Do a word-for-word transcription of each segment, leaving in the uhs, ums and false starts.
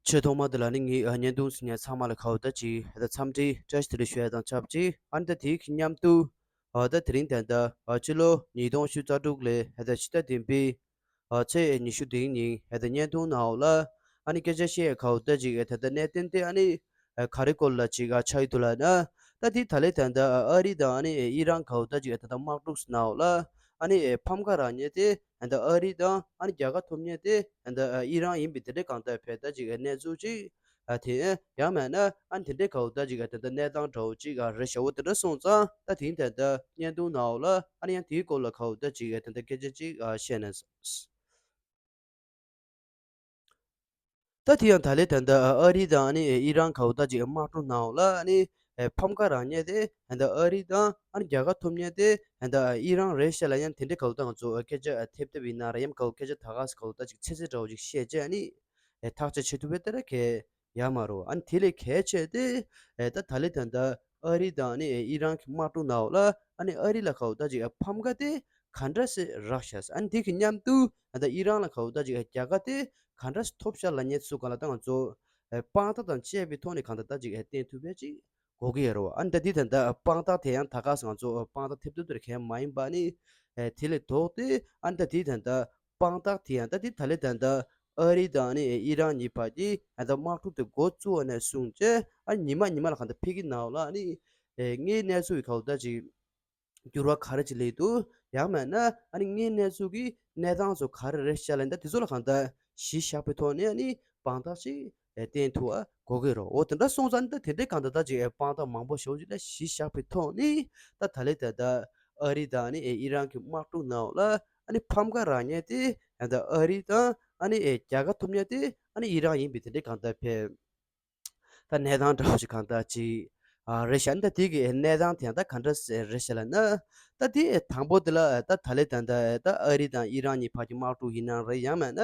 ཆེས་ཐོག་མ་དེ་ལ་ནི་ངས་ཨ་བརྙན་ཐུང་གཟིགས་མཁན་ཚང་མ་ལ་ཁ་བོ་ད་ཅིག་ཨ་ད་འཚམས་འདྲི་བཀྲ་ཤིས་བདེ་ལེགས་ཞུ་ཡ་དང་ཆབས་ཅིག་ཨ་ནི་ད་དེའི་མཉམ་དུ་ཨ་ད་དེ་རིང་ད་ལྟ་ཨ་ཕྱི་ལོ་ཉིས་སྟོང་ཉི་ཤུ་རྩ་དྲུག་ལོའི་ཨ་ད་ཕྱི་ཟླ་བདུན་པའི་ཨ་ཚེས་ཉི་ཤུ་དེའི་ཉིན་ཨ་ད་བརྙན་ཐུང་ནང་ལ་ཨ་ནི་སྐད་ཆ་བཤད་ཡ་ཁ་བོ་ད་ཅིག་ཨ་ད་ད་གནད་དོན་དེ་ཨ་ནི་ཨ་ག་རེ་སྐོར་ལ་ཅིག་ཨ་ཆགས་ཡོད་འདུག་ལབ་ན། ད་དེ་ད་ལེ་ད་ལྟ་ཨ་རི་དང་ཨ་ནི་ཨི་རན་ཁ་བོ་ད་ཅིག་ཨ་ད་ད་དམག་འཁྲུག་ནང་ལ་ཨ་ནི་ཨེ་ཕམ་ཁ་རག་མཁན་དེ་ཨ་ད་ཨ་རི་དང་ཨ་ནི་རྒྱ་གར་ཐོབ་མཁན་དེ་ཨ་ད་ཨ་ཨི་རན་ཡིན་པའི་དེ་འདྲའི་གང་ལྟར་བས་ད་ཅིག་ཨ་གནས་ཚུལ་ཅིག་ཨ་དེ་ཡང་མིན་ན་ཨ་ནི་དེ་འདྲའི་ཁ་བོ་ད་ཅིག་ཨ་ད་ད་གནས་སྟངས་འདྲ་བོ་ཅིག་ཨ་རེད་ཤག་འོ་དེ་འདྲ་སོང་ཙང་ད་དེ་ད་ད་བརྙན་ཐུང་ནང་ལ་ཨ་ནི་ཡང་དེའི་སྐོར་ལ་ཁ་བོ་ད་ཅིག་ཨ་ད་ད་སྐད་ཆ་ཅིག་ཨ་བཤད་ན། ད་དེ་ཡང་ད་ལེ་ད་ལྟ་ཨ་རི་དང་ཨ་ནི་ཨི་རན་ཁ་བོ་ད་ཅིག་དམག་འཁྲུག་ནང་ལ་ཨ་ནི་ཕམ་ཁ་རག་མཁན་དེ་ད་ཨ་རི་དང་ཨ་ནི་རྒྱ་གར་ཐོབ་མཁན་དེ་ད་ཨི་རན་རེད་ཤག་ལབ་ཡང་དེ་འདྲའི་ཁ་བོ་ད་ང་ཚོ་སྐད་ཆ་ཐེབས་ཐེབས་ཡིན་ན་ར་ཡང་ཁ་བོ་སྐད་ཆ་ད་ག་ས་ཁ་བོ་ད་ཅིག་ཚེ་ཚད་འདྲ་བོ་ཅིག་བཤད་བྱས་ཨ་ནི་ཐག་གཅོད་བྱེད་ཐུབ་པའི་ད་ར་གལ་ཡོད་མ་རེད། ཨ་ནི་དེ་ལས་གལ་ཆེ་དེ་ད་ད་ལེ་ད་ལྟ་ཨ་རི་དང་ཨ་ནི་ཨི་རན་གྱི་དམག་འཁྲུག་ནང་ལ་ཨ་ནི་ཨ་རི་ལ་ཁ་བོ་ད་ཅིག་ཕམ་ཁ་དེ་ག་འདྲ་སེ་རག་ཤག་ཨ་ནི་དེ་གི་མཉམ་དུ་ཨ་ད་ཨི་རན་ལ་ཁ་བོ་ད་ཅིག་རྒྱལ་ཁ་དེ་ག་འདྲ་སེ་ཐོབ་ཤག་ལབ་མཁན་ཚོ་ག་ལ་ད་ང་ཚོ་དཔང་རྟགས་དང་བཅས་པའི་ཐོག་ནས་གང་ལྟར་ད་ཅིག་བསྟན་ཐུབ་པའི་ཅིག་དགོས་ཀྱི་ཡོད་རེད་བ། ཨ་ནི་ད་དེ་ད་ལྟ་དཔང་རྟགས་དེ་ཡང་ད་ག་ས་ང་ཚོ་དཔང་རྟགས་ཐེབས་ཐུབ་དེར་གལ་མ་ཡིན་པ་ནི་དེ་ལས་ལྡོག་སྟེ་ཨ་ནི་ད་དེ་ད་ལྟ་དཔང་རྟགས་དེ་ཡང་ད་དེ་ད་ལེ་ད་ལྟ་ཨ་རི་དང་ནི་ཨི་རན་གཉིས་བར་གྱི་ཨ་ད་དམག་འཁྲུག་དེ་འགོ་བཙུགས་པ་ནས་བཟུང་བྱས་ཨ་ཉི་མ་ཉི་མ་ལ་གང་ལྟར་འཕེལ་གྱི་ནང་ལ་ཨ་ནི་དངོས་གནས་ཚུལ་གྱི་ཁ་བོ་ད་ཅིག་འགྱུར་བ་ག་རེ་ཅིག་སླེབས་འདུག་ཡང་མིན་ན་ཨ་ནི་དངོས་གནས་ཚུལ་གྱི་གནས་སྟངས་ཚོ་ག་རེ་རེད་ཤག་ལབ་ན་ད་དེ་ཚོ་ལ་གང་ལྟར་གཞི་བཞག་པའི་ཐོག་ནས་ཨ་ནི་དཔང་རྟགས་ཅིག་བསྟན་ཐུབ་པ་དགོས་ཀྱི་རེད། འོ་དེ་འདྲ་སོང་ཙང་ནི་ད་དེ་འདྲའི་གང་ལྟར་ད་ཅིག་དཔང་རྟགས་མང་པོ་ཞེ་པོ་ཅིག་ལ་གཞི་བཞག་པའི་ཐོག་ནས་ད་ད་ལེ་ད་ལྟ་ཨ་རི་དང་ཨ་ནི་ཨི་རན་གྱི་དམག་འཁྲུག་ནང་ལ་ཨ་ནི་ཕམ་ཁ་རག་མཁན་དེ་ད་ཨ་རི་དང་ཨ་ནི་རྒྱལ་ཁ་ཐོབ་མཁན་དེ་ཨ་ནི་ཨི་རན་ཡིན་པའི་དེ་འདྲའི་གང་ལྟར་བས། ད་གནས་སྟངས་འདྲ་བོ་ཞིག་གང་ལྟར་ཅིག་ཨ་རེད་ཤག་ཨ་ནི་ད་དེ་གི་གནས་སྟངས་དེ་ཡང་ད་ག་འདྲ་རེད་ཤག་ལབ་ན། ད་དེ་དང་པོ་དེ་ལ་ད་ད་ལེ་ད་ད་ད་ཨ་རི་དང་ཨི་རན་གཉིས་བར་གྱི་དམག་འཁྲུག་ཡིན་ན་རེད། ཡང་མིན་ན་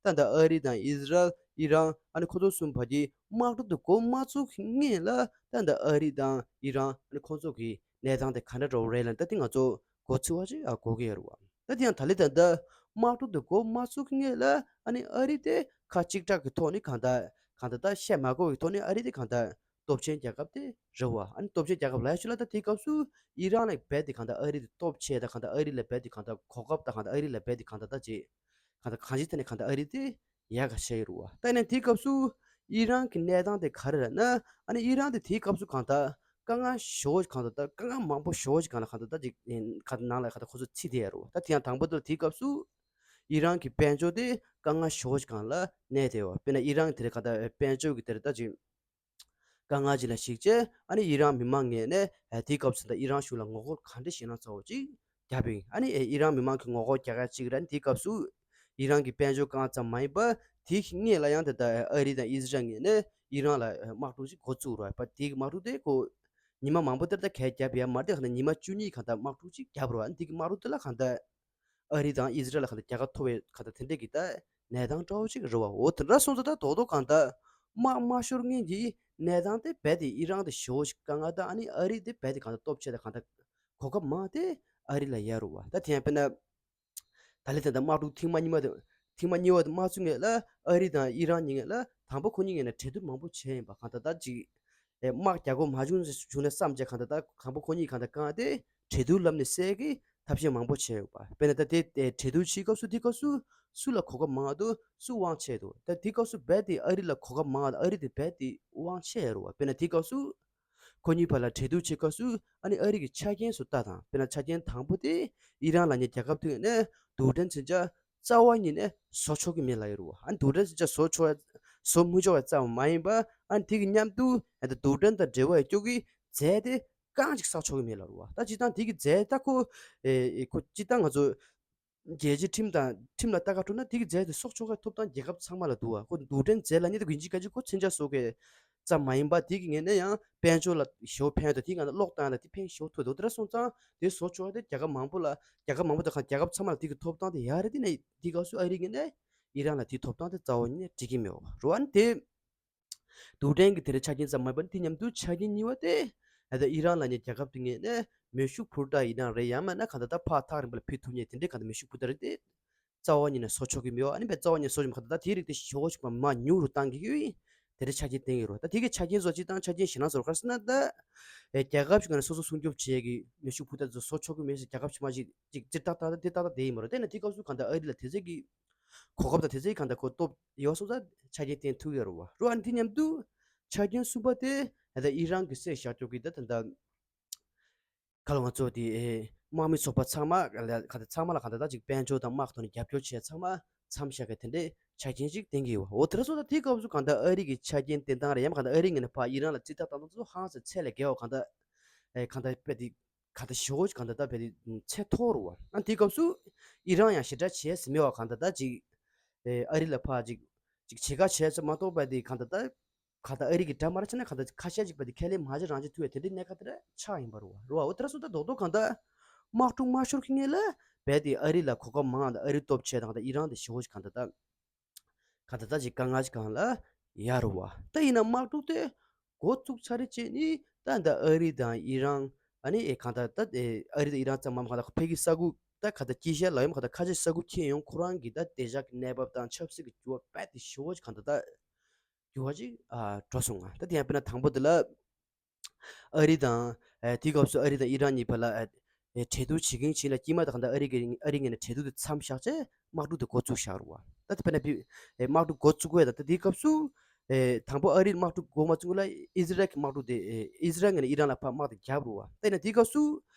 ད་ད་ཨ་རི་དང་ཨི་ཟི་རལ་ཨི་རན་ཨ་ནི་ཁོ་ཚོ་གསུམ་བར་གྱི་དམག་འཁྲུག་དེ་འགོ་མ་ཚུགས་སྔོན་ལ་ད་ད་ཨ་རི་དང་ཨི་རན་ཨ་ནི་ཁོ་ཚོ་གི་གནས་སྟངས་དེ་ག་འདྲ་འདྲ་བོ་རེད་ལབ་ན་ད་དེ་ང་ཚོ་མགོ་ཚོད་པ་ཅིག་ཨ་དགོས་ཀྱི་ཡོད་རེད་བ། ད་དེ་ཡང་ད་ལེ་ད་ལྟ་དམག་འཁྲུག་དེ་འགོ་མ་ཚུགས་སྔོན་ལ་ཨ་ནི་ཨ་རི་དེ་ཁ་གཅིག་གྲགས་ཀྱི་ཐོག་ནས་གང་ལྟར་གང་ལྟར་ད་བཤད་མ་དགོས་ཀྱི་ཐོག་ནས་ཨ་རི་དེ་གང་ལྟར་སྟོབས་ཆེན་རྒྱལ་ཁབ་དེ་རེད་བ། ཨ་ནི་སྟོབས་ཆེན་རྒྱལ་ཁབ་ལབ་ཡ་ཆུ་ལ་ད་དེའི་སྐབས་སུ་ཨི་རན་ལ་རྦད་དེ་གང་ལྟར་ཨ་རི་དེ་སྟོབས་ཆེ་ད་གང་ལྟར་ཨ་རི་ལ་རྦད་དེ་གང་ལྟར་གོ་སྐབས་ད་གང་ལྟར་ཨ་རི་ལ་རྦད་དེ་གང་ལྟར་ད་ཅེ་གང་ལྟར་གང་ཅི་ཐད་ནས་གང་ལྟར་ཨ་རི་དེ་ཡག་ག་བཤད་ཡོད་རེད་བ། ད་ཡིན་ན་དེའི་སྐབས་སུ་ཨི་རན་གྱི་གནས་སྟངས་དེ་ག་རེ་རེད་ན་ཨ་ནི་ཨི་རན་དེ་དེའི་སྐབས་སུ་གང་ལྟར་དཀའ་ངལ་ཞེ་པོ་ཅིག་གང་ལྟར་ད་དཀའ་ངལ་མང་པོ་ཞེ་པོ་ཅིག་གང་ལ་གང་ལྟར་ད་ཅིག་གང་ལྟར་ནང་ལ་གང་ལྟར་ཁོ་ཚོ་ཚིག་དེ་ཡ་རུ་ད་དེ་ཡང་དང་པོ་དེ་ལ་དེའི་སྐབས་སུ་ཨི་རན་གྱི་དཔལ་འབྱོར་དེ་དཀའ་ངལ་ཞེ་པོ་ཅིག་གང་ལ་གནས་དེ་བ། དཔེར་ན་ཨི་རན་དེ་ལ་གང་ལྟར་དཔལ་འབྱོར་གྱི་དེ་ལ་ད་ཅིག་དཀའ་ངལ་ཅིག་ལ་གཞིགས་བྱས་ཨ་ནི་ཨི་རན་མི་མང་ངོས་ནས་དེའི་སྐབས་སུ་ད་ཨི་རན་གཞུང་ལ་ངོ་རྒོལ་ག་འདྲ་ཞིག་ན་ཚ་བོ་ཅིག་བརྒྱབ་ཡིན། ཨ་ནི་ཨི་རན་མི་མང་གི་ངོ་རྒོལ་རྒྱག་ཡ་གཅིག་རེད། ཨ་ནི་དེའི་སྐབས་སུ་ཨི་རན་གྱི་དཔལ་འབྱོར་རྐང་ཙམ་མ་ཡིན་པ་དེའི་སྔོན་ལ་ཡང་དེ་ལྟར་ཨ་རི་དང་ཨི་ཟི་རལ་ངོས་ནས་ཨི་རན་ལ་དམག་འཁྲུག་ཅིག་འགོ་བཙུགས་རོགས་པ། དེའི་དམག་འཁྲུག་དེ་ཁོ་ཉི་མ་མང་པོ་དེར་ད་གས་བརྒྱབ་ཡ་མ་རེད། གང་ལྟར་ཉི་མ་བཅུ་གཉིས་གང་ལྟར་དམག་འཁྲུག་ཅིག་བརྒྱབ་རོགས། ཨ་ནི་དེ་གི་དམག་འཁྲུག་དེ་ལ་གང་ལྟར་ཨ་རི་དང་ཨི་ཟི་རལ་ལ་གང་ལྟར་རྒྱལ་ཁ་ཐོབ་པའི་གང་ལྟར་དེ་འདྲས་ཀྱི་ད་གནས་སྟངས་འདྲ་བོ་ཅིག་རེད་བ། འོ་དེ་འདྲ་སོང་ཙང་ད་རྡོག་རྡོག་གང་ལྟར་དམག་མ་ཤོར་སྔོན་གྱི་གནས་སྟངས་དེ་རྦད་དེ་ཨི་རན་དེ་ཞེ་པོ་ཅིག་དཀའ་ངལ་དང་ཨ་ནི་ཨ་རི་དེ་རྦད་དེ་གང་ལྟར་སྟོབས་ཆེ་དང་གང་ལྟར་གོ་སྐབས་མང་དེ་ཨ་རི་ལ་ཡོད་རེད་བ། ད་དེ་ཡང་དཔེར་ན། ད་ལེ་ད་ལྟ་དམག་འཁྲུག་ཐེངས་མ་གཉིས་མ་དེ་ཐེངས་མ་གཉིས་པ་དེ་མ་ཚུགས་སྔོན་ལ་ཨ་རི་དང་ཨི་རན་གཉིས་སྔོན་ལ་དང་པོ་ཁོ་གཉིས་སྔོན་ལ་གྲོས་བསྡུར་མང་པོ་བྱས་ཡིན་པ། གང་ལྟར་ད་ཅིག་ཨེ་དམག་རྒྱག་དགོས་མ་བྱུང་བྱུང་ནས་བསམ་བྱས་གང་ལྟར་ད་དང་པོ་ཁོ་གཉིས་གང་ལྟར་བཀང་སྟེ་གྲོས་བསྡུར་ལམ་ནས་སེལ་གྱི་ཐབས་ཤེས་མང་པོ་བྱས་ཡོད་པ། དཔེར་ན་ད་དེ་དེ་གྲོས་བསྡུར་བྱེད་སྐབས་སུ་དེ་སྐབས་སུ་སུ་ལ་གོ་སྐབས་མང་འདུག་སུ་དབང་ཆེ་འདུག་ད་དེ་སྐབས་སུ་རྦད་དེ་ཨ་རི་ལ་གོ་སྐབས་མང་ཨ་རི་དེ་རྦད་དེ་དབང་ཆེ་ཡོད་རེད་བ། དཔེར་ན་དེ་སྐབས་སུ། ཁོ་གཉིས་བར་ལ་གྲོས་བསྡུར་བྱེད་སྐབས་སུ་ཨ་ནི་ཨ་རི་གི་ཆ་རྐྱེན་སུ་ལྟ་དང་། དཔེར་ན་ཆ་རྐྱེན་དང་པོ་དེ་ཨི་རན་ལབ་མཁན་རྒྱལ་ཁབ་དེ་ནས་རྡུལ་ཕྲན་མཚོན་ཆ་རྩ་བ་ཉིད་ནས་བཟོ་ཆོག་གི་མེད་ལབ་ཡོད་རེད་བ། ཨ་ནི་རྡུལ་ཕྲན་མཚོན་ཆ་བཟོ་ཆོག་བཟོ་མི་ཆོག་པའི་རྩ་བ་མ་ཡིན་པ་ཨ་ནི་དེ་གི་མཉམ་དུ་ཨ་ནི་རྡུལ་ཕྲན་དང་འབྲེལ་བ་ཡོད་ཀྱོག་གི་རྫས་དེ་རྐང་གཅིག་བསགས་ཆོག་གི་མེད་ལབ་རེད་བ། ད་སྤྱིར་བཏང་དེ་གི་རྫས་ད་ཁོ་ཨེ་ཁོ་སྤྱིར་བཏང་ང་ཚོ་རྒྱལ་སྤྱིའི་ཁྲིམས་དང་ཁྲིམས་ལ་ལྟ་ག་འགྲོ་ན་དེ་གི་རྫས་དེ་གསོག་ཆོག་གི་ཐོབ་ཐང་རྒྱལ་ཁབ་ཚང་མ་ལ་འདུག་བ། ཁོ་རྡུལ་ཕྲན་རྫས་ལབ་མཁན་དེ་ཀྱང་ཡིན་གཅིག་ག་གཅིག་ཁོ་མཚོན་ཆ་བཟོ་གི་རྩ་མ་ཡིན་པ། དེ་གི་ངོས་ནས་ཡང་དཔལ་འབྱོར་ལ་ཞེ་པོ་ཕན་ཐོགས། དེ་གང་ལྟར་གློག་བཏང་ཡ་ལ་དེ་ཕན་ཞེ་པོ་ཐོགས་འདུག་དེ་འདྲ་སོང་ཙང་དེ་བཟོ་ཆོག་དེ་རྒྱལ་ཁབ་མང་པོ་ལ་རྒྱལ་ཁབ་མང་པོ་དང་གང་རྒྱལ་ཁབ་ཚང་མ་ལ་དེ་གི་ཐོབ་ཐང་དེ་ཡག་རེད། དེ་ནས་དེ་སྐབས་སུ་ཨ་རི་ངོས་ནས་ཨི་རན་ལ་དེ་ཐོབ་ཐང་དེ་རྩ་བ་ཉིད་ནས་སྤྲད་ཀྱི་མེད་པ་རེད་བ། ཨ་ནི་དེ། རྡུལ་ཕྲན་གྱི་དེ་འདྲའི་ཆ་རྐྱེན་ཙམ་མ་ཡིན་པར་དེ་མཉམ་དུ་ཆ་རྐྱེན་གཉིས་པ་དེ་ཨ་ད་ཨི་རན་ལབ་མཁན་རྒྱལ་ཁབ་དེ་ངོས་ནས་མེ་ཤུགས་འཕུར་མདའ་ཡིན་ན་རེད། ཡང་མིན་ན་གང་ལྟར་ད་ཕར་ཐག་རིང་པོ་ལ་འཕུར་ཐུབ་མཁན་དེ་འདྲའི་གང་ལྟར་མེ་ཤུགས་འཕུར་མདའ་རེད་དེ་རྩ་བ་ཉིད་ནས་བཟོ་ཆོག་གི་མེད་པ། ཨ་ནི་བས་རྩ་བ་ཉིད་ནས་བཟོ་ཆོག་མ་གང་ལྟར་ད་དེའི་རིགས་དེ་ཞེ་པོ་ཞིག་མར་ཉུང་རུ་བཏང་གི་ཡོད། དེ་འདྲའི་ཆ་རྐྱེན་བསྟན་གྱི་རེད། ད་དེ་གི་ཆ་རྐྱེན་བཟོ་ཅིག་དང་ཆ་རྐྱེན་ཞེ་ན་བཟོ་ག་རེ་ཟེར་ན། ད་ཨེ་རྒྱལ་ཁབ་ཞིག་ནས་སོ་སོ་སྲུང་སྐྱོབ་བྱེད་ཀྱི་མེ་ཤུགས་འཕུར་མདའ་བཟོ་ཆོག་གི་མེད་ཟེར། རྒྱལ་ཁབ་ཕྱི་མ་ཞིག་ཅིག་ཅིག་ཏག་ཏག་དེ་ཏག་ཏག་དེ་ཡིན་མ་རེད། དེ་ན་དེ་སྐབས་སུ་གང་ལྟར་ཨ་རི་ལ་དེ་ཚད་ཀྱི་གོ་སྐབས་དང་དེ་ཚད་གང་ལྟར་གོ་སྟོབས་ཡོད་སོང་ཙང་ཆ་རྐྱེན་བསྟན་ཐུབ་ཡོད་རེད་བ། རོ་ཨ་ནི་དེ་མཉམ་དུ་ཆ་རྐྱེན་གསུམ་པ་དེ་ད་ལྟ་ཨི་རན་གྱི་བསད་བཞག་ཆོག་གི་ད་ད་ལྟ་ག་ལ་ང་ཚོ་དེ་ཨེ་དམག་མི་ཚོགས་པ་ཚང་མ་ལ་ག་ད་ཚང་མ་ལ་ག་ད་ད་ཅིག་དཔལ་འབྱོར་དང་དམག་ཐོག་ནས་རྒྱབ་སྐྱོར་བྱས་ཚང་མ་མཚམས་བཞག་གི་དེ་འདྲའི་ཆ་རྐྱེན་ཅིག་བསྟན་གྱི་ཡོད། འོ་དེ་འདྲ་སོང་ཙང་དེ་སྐབས་སུ་གང་ལྟར་ཨ་རི་གི་ཆ་རྐྱེན་བསྟན་སྟངས་རེད། ཡང་མ་གང་ལྟར་ཨ་རི་ངོས་ནས་ཕར་ཨི་རན་ལ་རྩིས་ཐག་བཏང་དུས་ཧང་སང་ཚད་ལས་བརྒལ་བ་གང་ལྟར་ཨེ་གང་ལྟར་དཔེ་དེ་གང་ལྟར་ཞེ་པོ་ཅིག་གང་ལྟར་ད་དཔེ་དེ་ཚད་མཐོ་རུ་བ། ཨ་དེ་སྐབས་སུ་ཨི་རན་ཡང་ཞེ་དྲག་བྱས་ཟིན་མེད་བ། གང་ལྟར་ད་ཅིག་ཨེ་ཨ་རི་ལ་ཕར་ཅིག་ཅིག་བྱེད་ཁ་བྱས་ཙམ་མ་གཏོགས་པ་དེ་གང་ལྟར་ད་ག་ད་ཨ་རི་གི་འདྲ་མ་འདྲ་བྱས་ན་ག་ད་ཁ་ཤས་ཅིག་བ་དེ་ཁས་ལེན་མ་བྱེད་རང་བྱེད་ཐུབ་པའི་དེ་འདྲའི་གནད་འགག་དེ་འདྲ་ཆགས་ཡིན་པ་རེད་བ། རེད་བ། འོ་དེ་འདྲ་སོང་ཙང་རྡོག་རྡོག་གང་ལྟར་དམག་འཁྲུག་མ་ཤོར་མཁན་ལ་རྦད་དེ་ཨ་རི་ལ་གོ་སྐབས་མང་དང་ཨ་རི་སྟོབས་ཆེ་དང་ད་ཨི་རན་དེ་ཞེ་པོ་ཅིག་གང་ལྟར་ད་གང་ལྟར་ད་ཅིག་དཀའ་ངལ་ཅིག་གང་ལ་ཡོད་རེད་བ། ད་ཡིན་ན་དམག་འཁྲུག་དེ་འགོ་བཙུགས་ཚར་རེ་བྱས་ནས་ད་ད་ཨ་རི་དང་ཨི་རན་ཨ་ནི་ཨེ་གང་ལྟར་ད་ཨེ་ཨ་རི་དང་ཨི་རན་ཙམ་མ་གང་ལྟར་ཕ་གི་ས་ཁུལ་ད་གང་ལྟར་དཀྱིལ་ཤར་ལ་ཡོད་མ་གང་ལྟར་ཁ་ཆེ་ས་ཁུལ་ཁྱེར་ཡོང་ཁོ་རང་གི་ད་བདེ་འཇགས་ཀྱི་གནས་བབ་དང་ཆབ་སྲིད་ཀྱི་འགྱུར་བ་རྦད་དེ་ཞེ་པོ་ཅིག་གང་ལྟར་ད་འགྱུར་བ་ཅིག་ཨ་འགྲོ་སོང་ང་། ད་དེ་ཡང་དཔེར་ན་དང་པོ་དེ་ལ་ཨ་རི་དང་ཨ་དེའི་སྐབས་སུ་ཨ་རི་དང་ཨི་རན་གཉིས་བར་ལ་ཨ་ཨེ་འབྲེལ་གཏུག་བྱེད་མཁན་ཅིག་ལ་དཀྱིལ་མ་དང་ད་ཨ་རི་གི་ཨ་རི་ངོས་ནས་འབྲེལ་གཏུག་དེ་མཚམས་བཞག་བྱས་དམག་འཁྲུག་དེ་འགོ་བཙུགས་བཞག་རེད་བ། ད་དེ་དཔེར་ན་བི་ཨེ་དམག་འཁྲུག་འགོ་བཙུགས་པ་ཡ་ད་ད་དེའི་སྐབས་སུ་ཨེ་དང་པོ་ཨ་རིས་དམག་འཁྲུག་འགོ་མ་བཙུགས་ལ་ཨི་ཟི་རལ་གྱི་དམག་འཁྲུག་དེ་ཨེ་ཨི་ཟི་རལ་ངོས་ནས་ཨི་རན་ལ་ཕར་དམག་དེ་བརྒྱབ་རེད་བ། ད་ཡིན་ན་དེའི་སྐབས་སུ་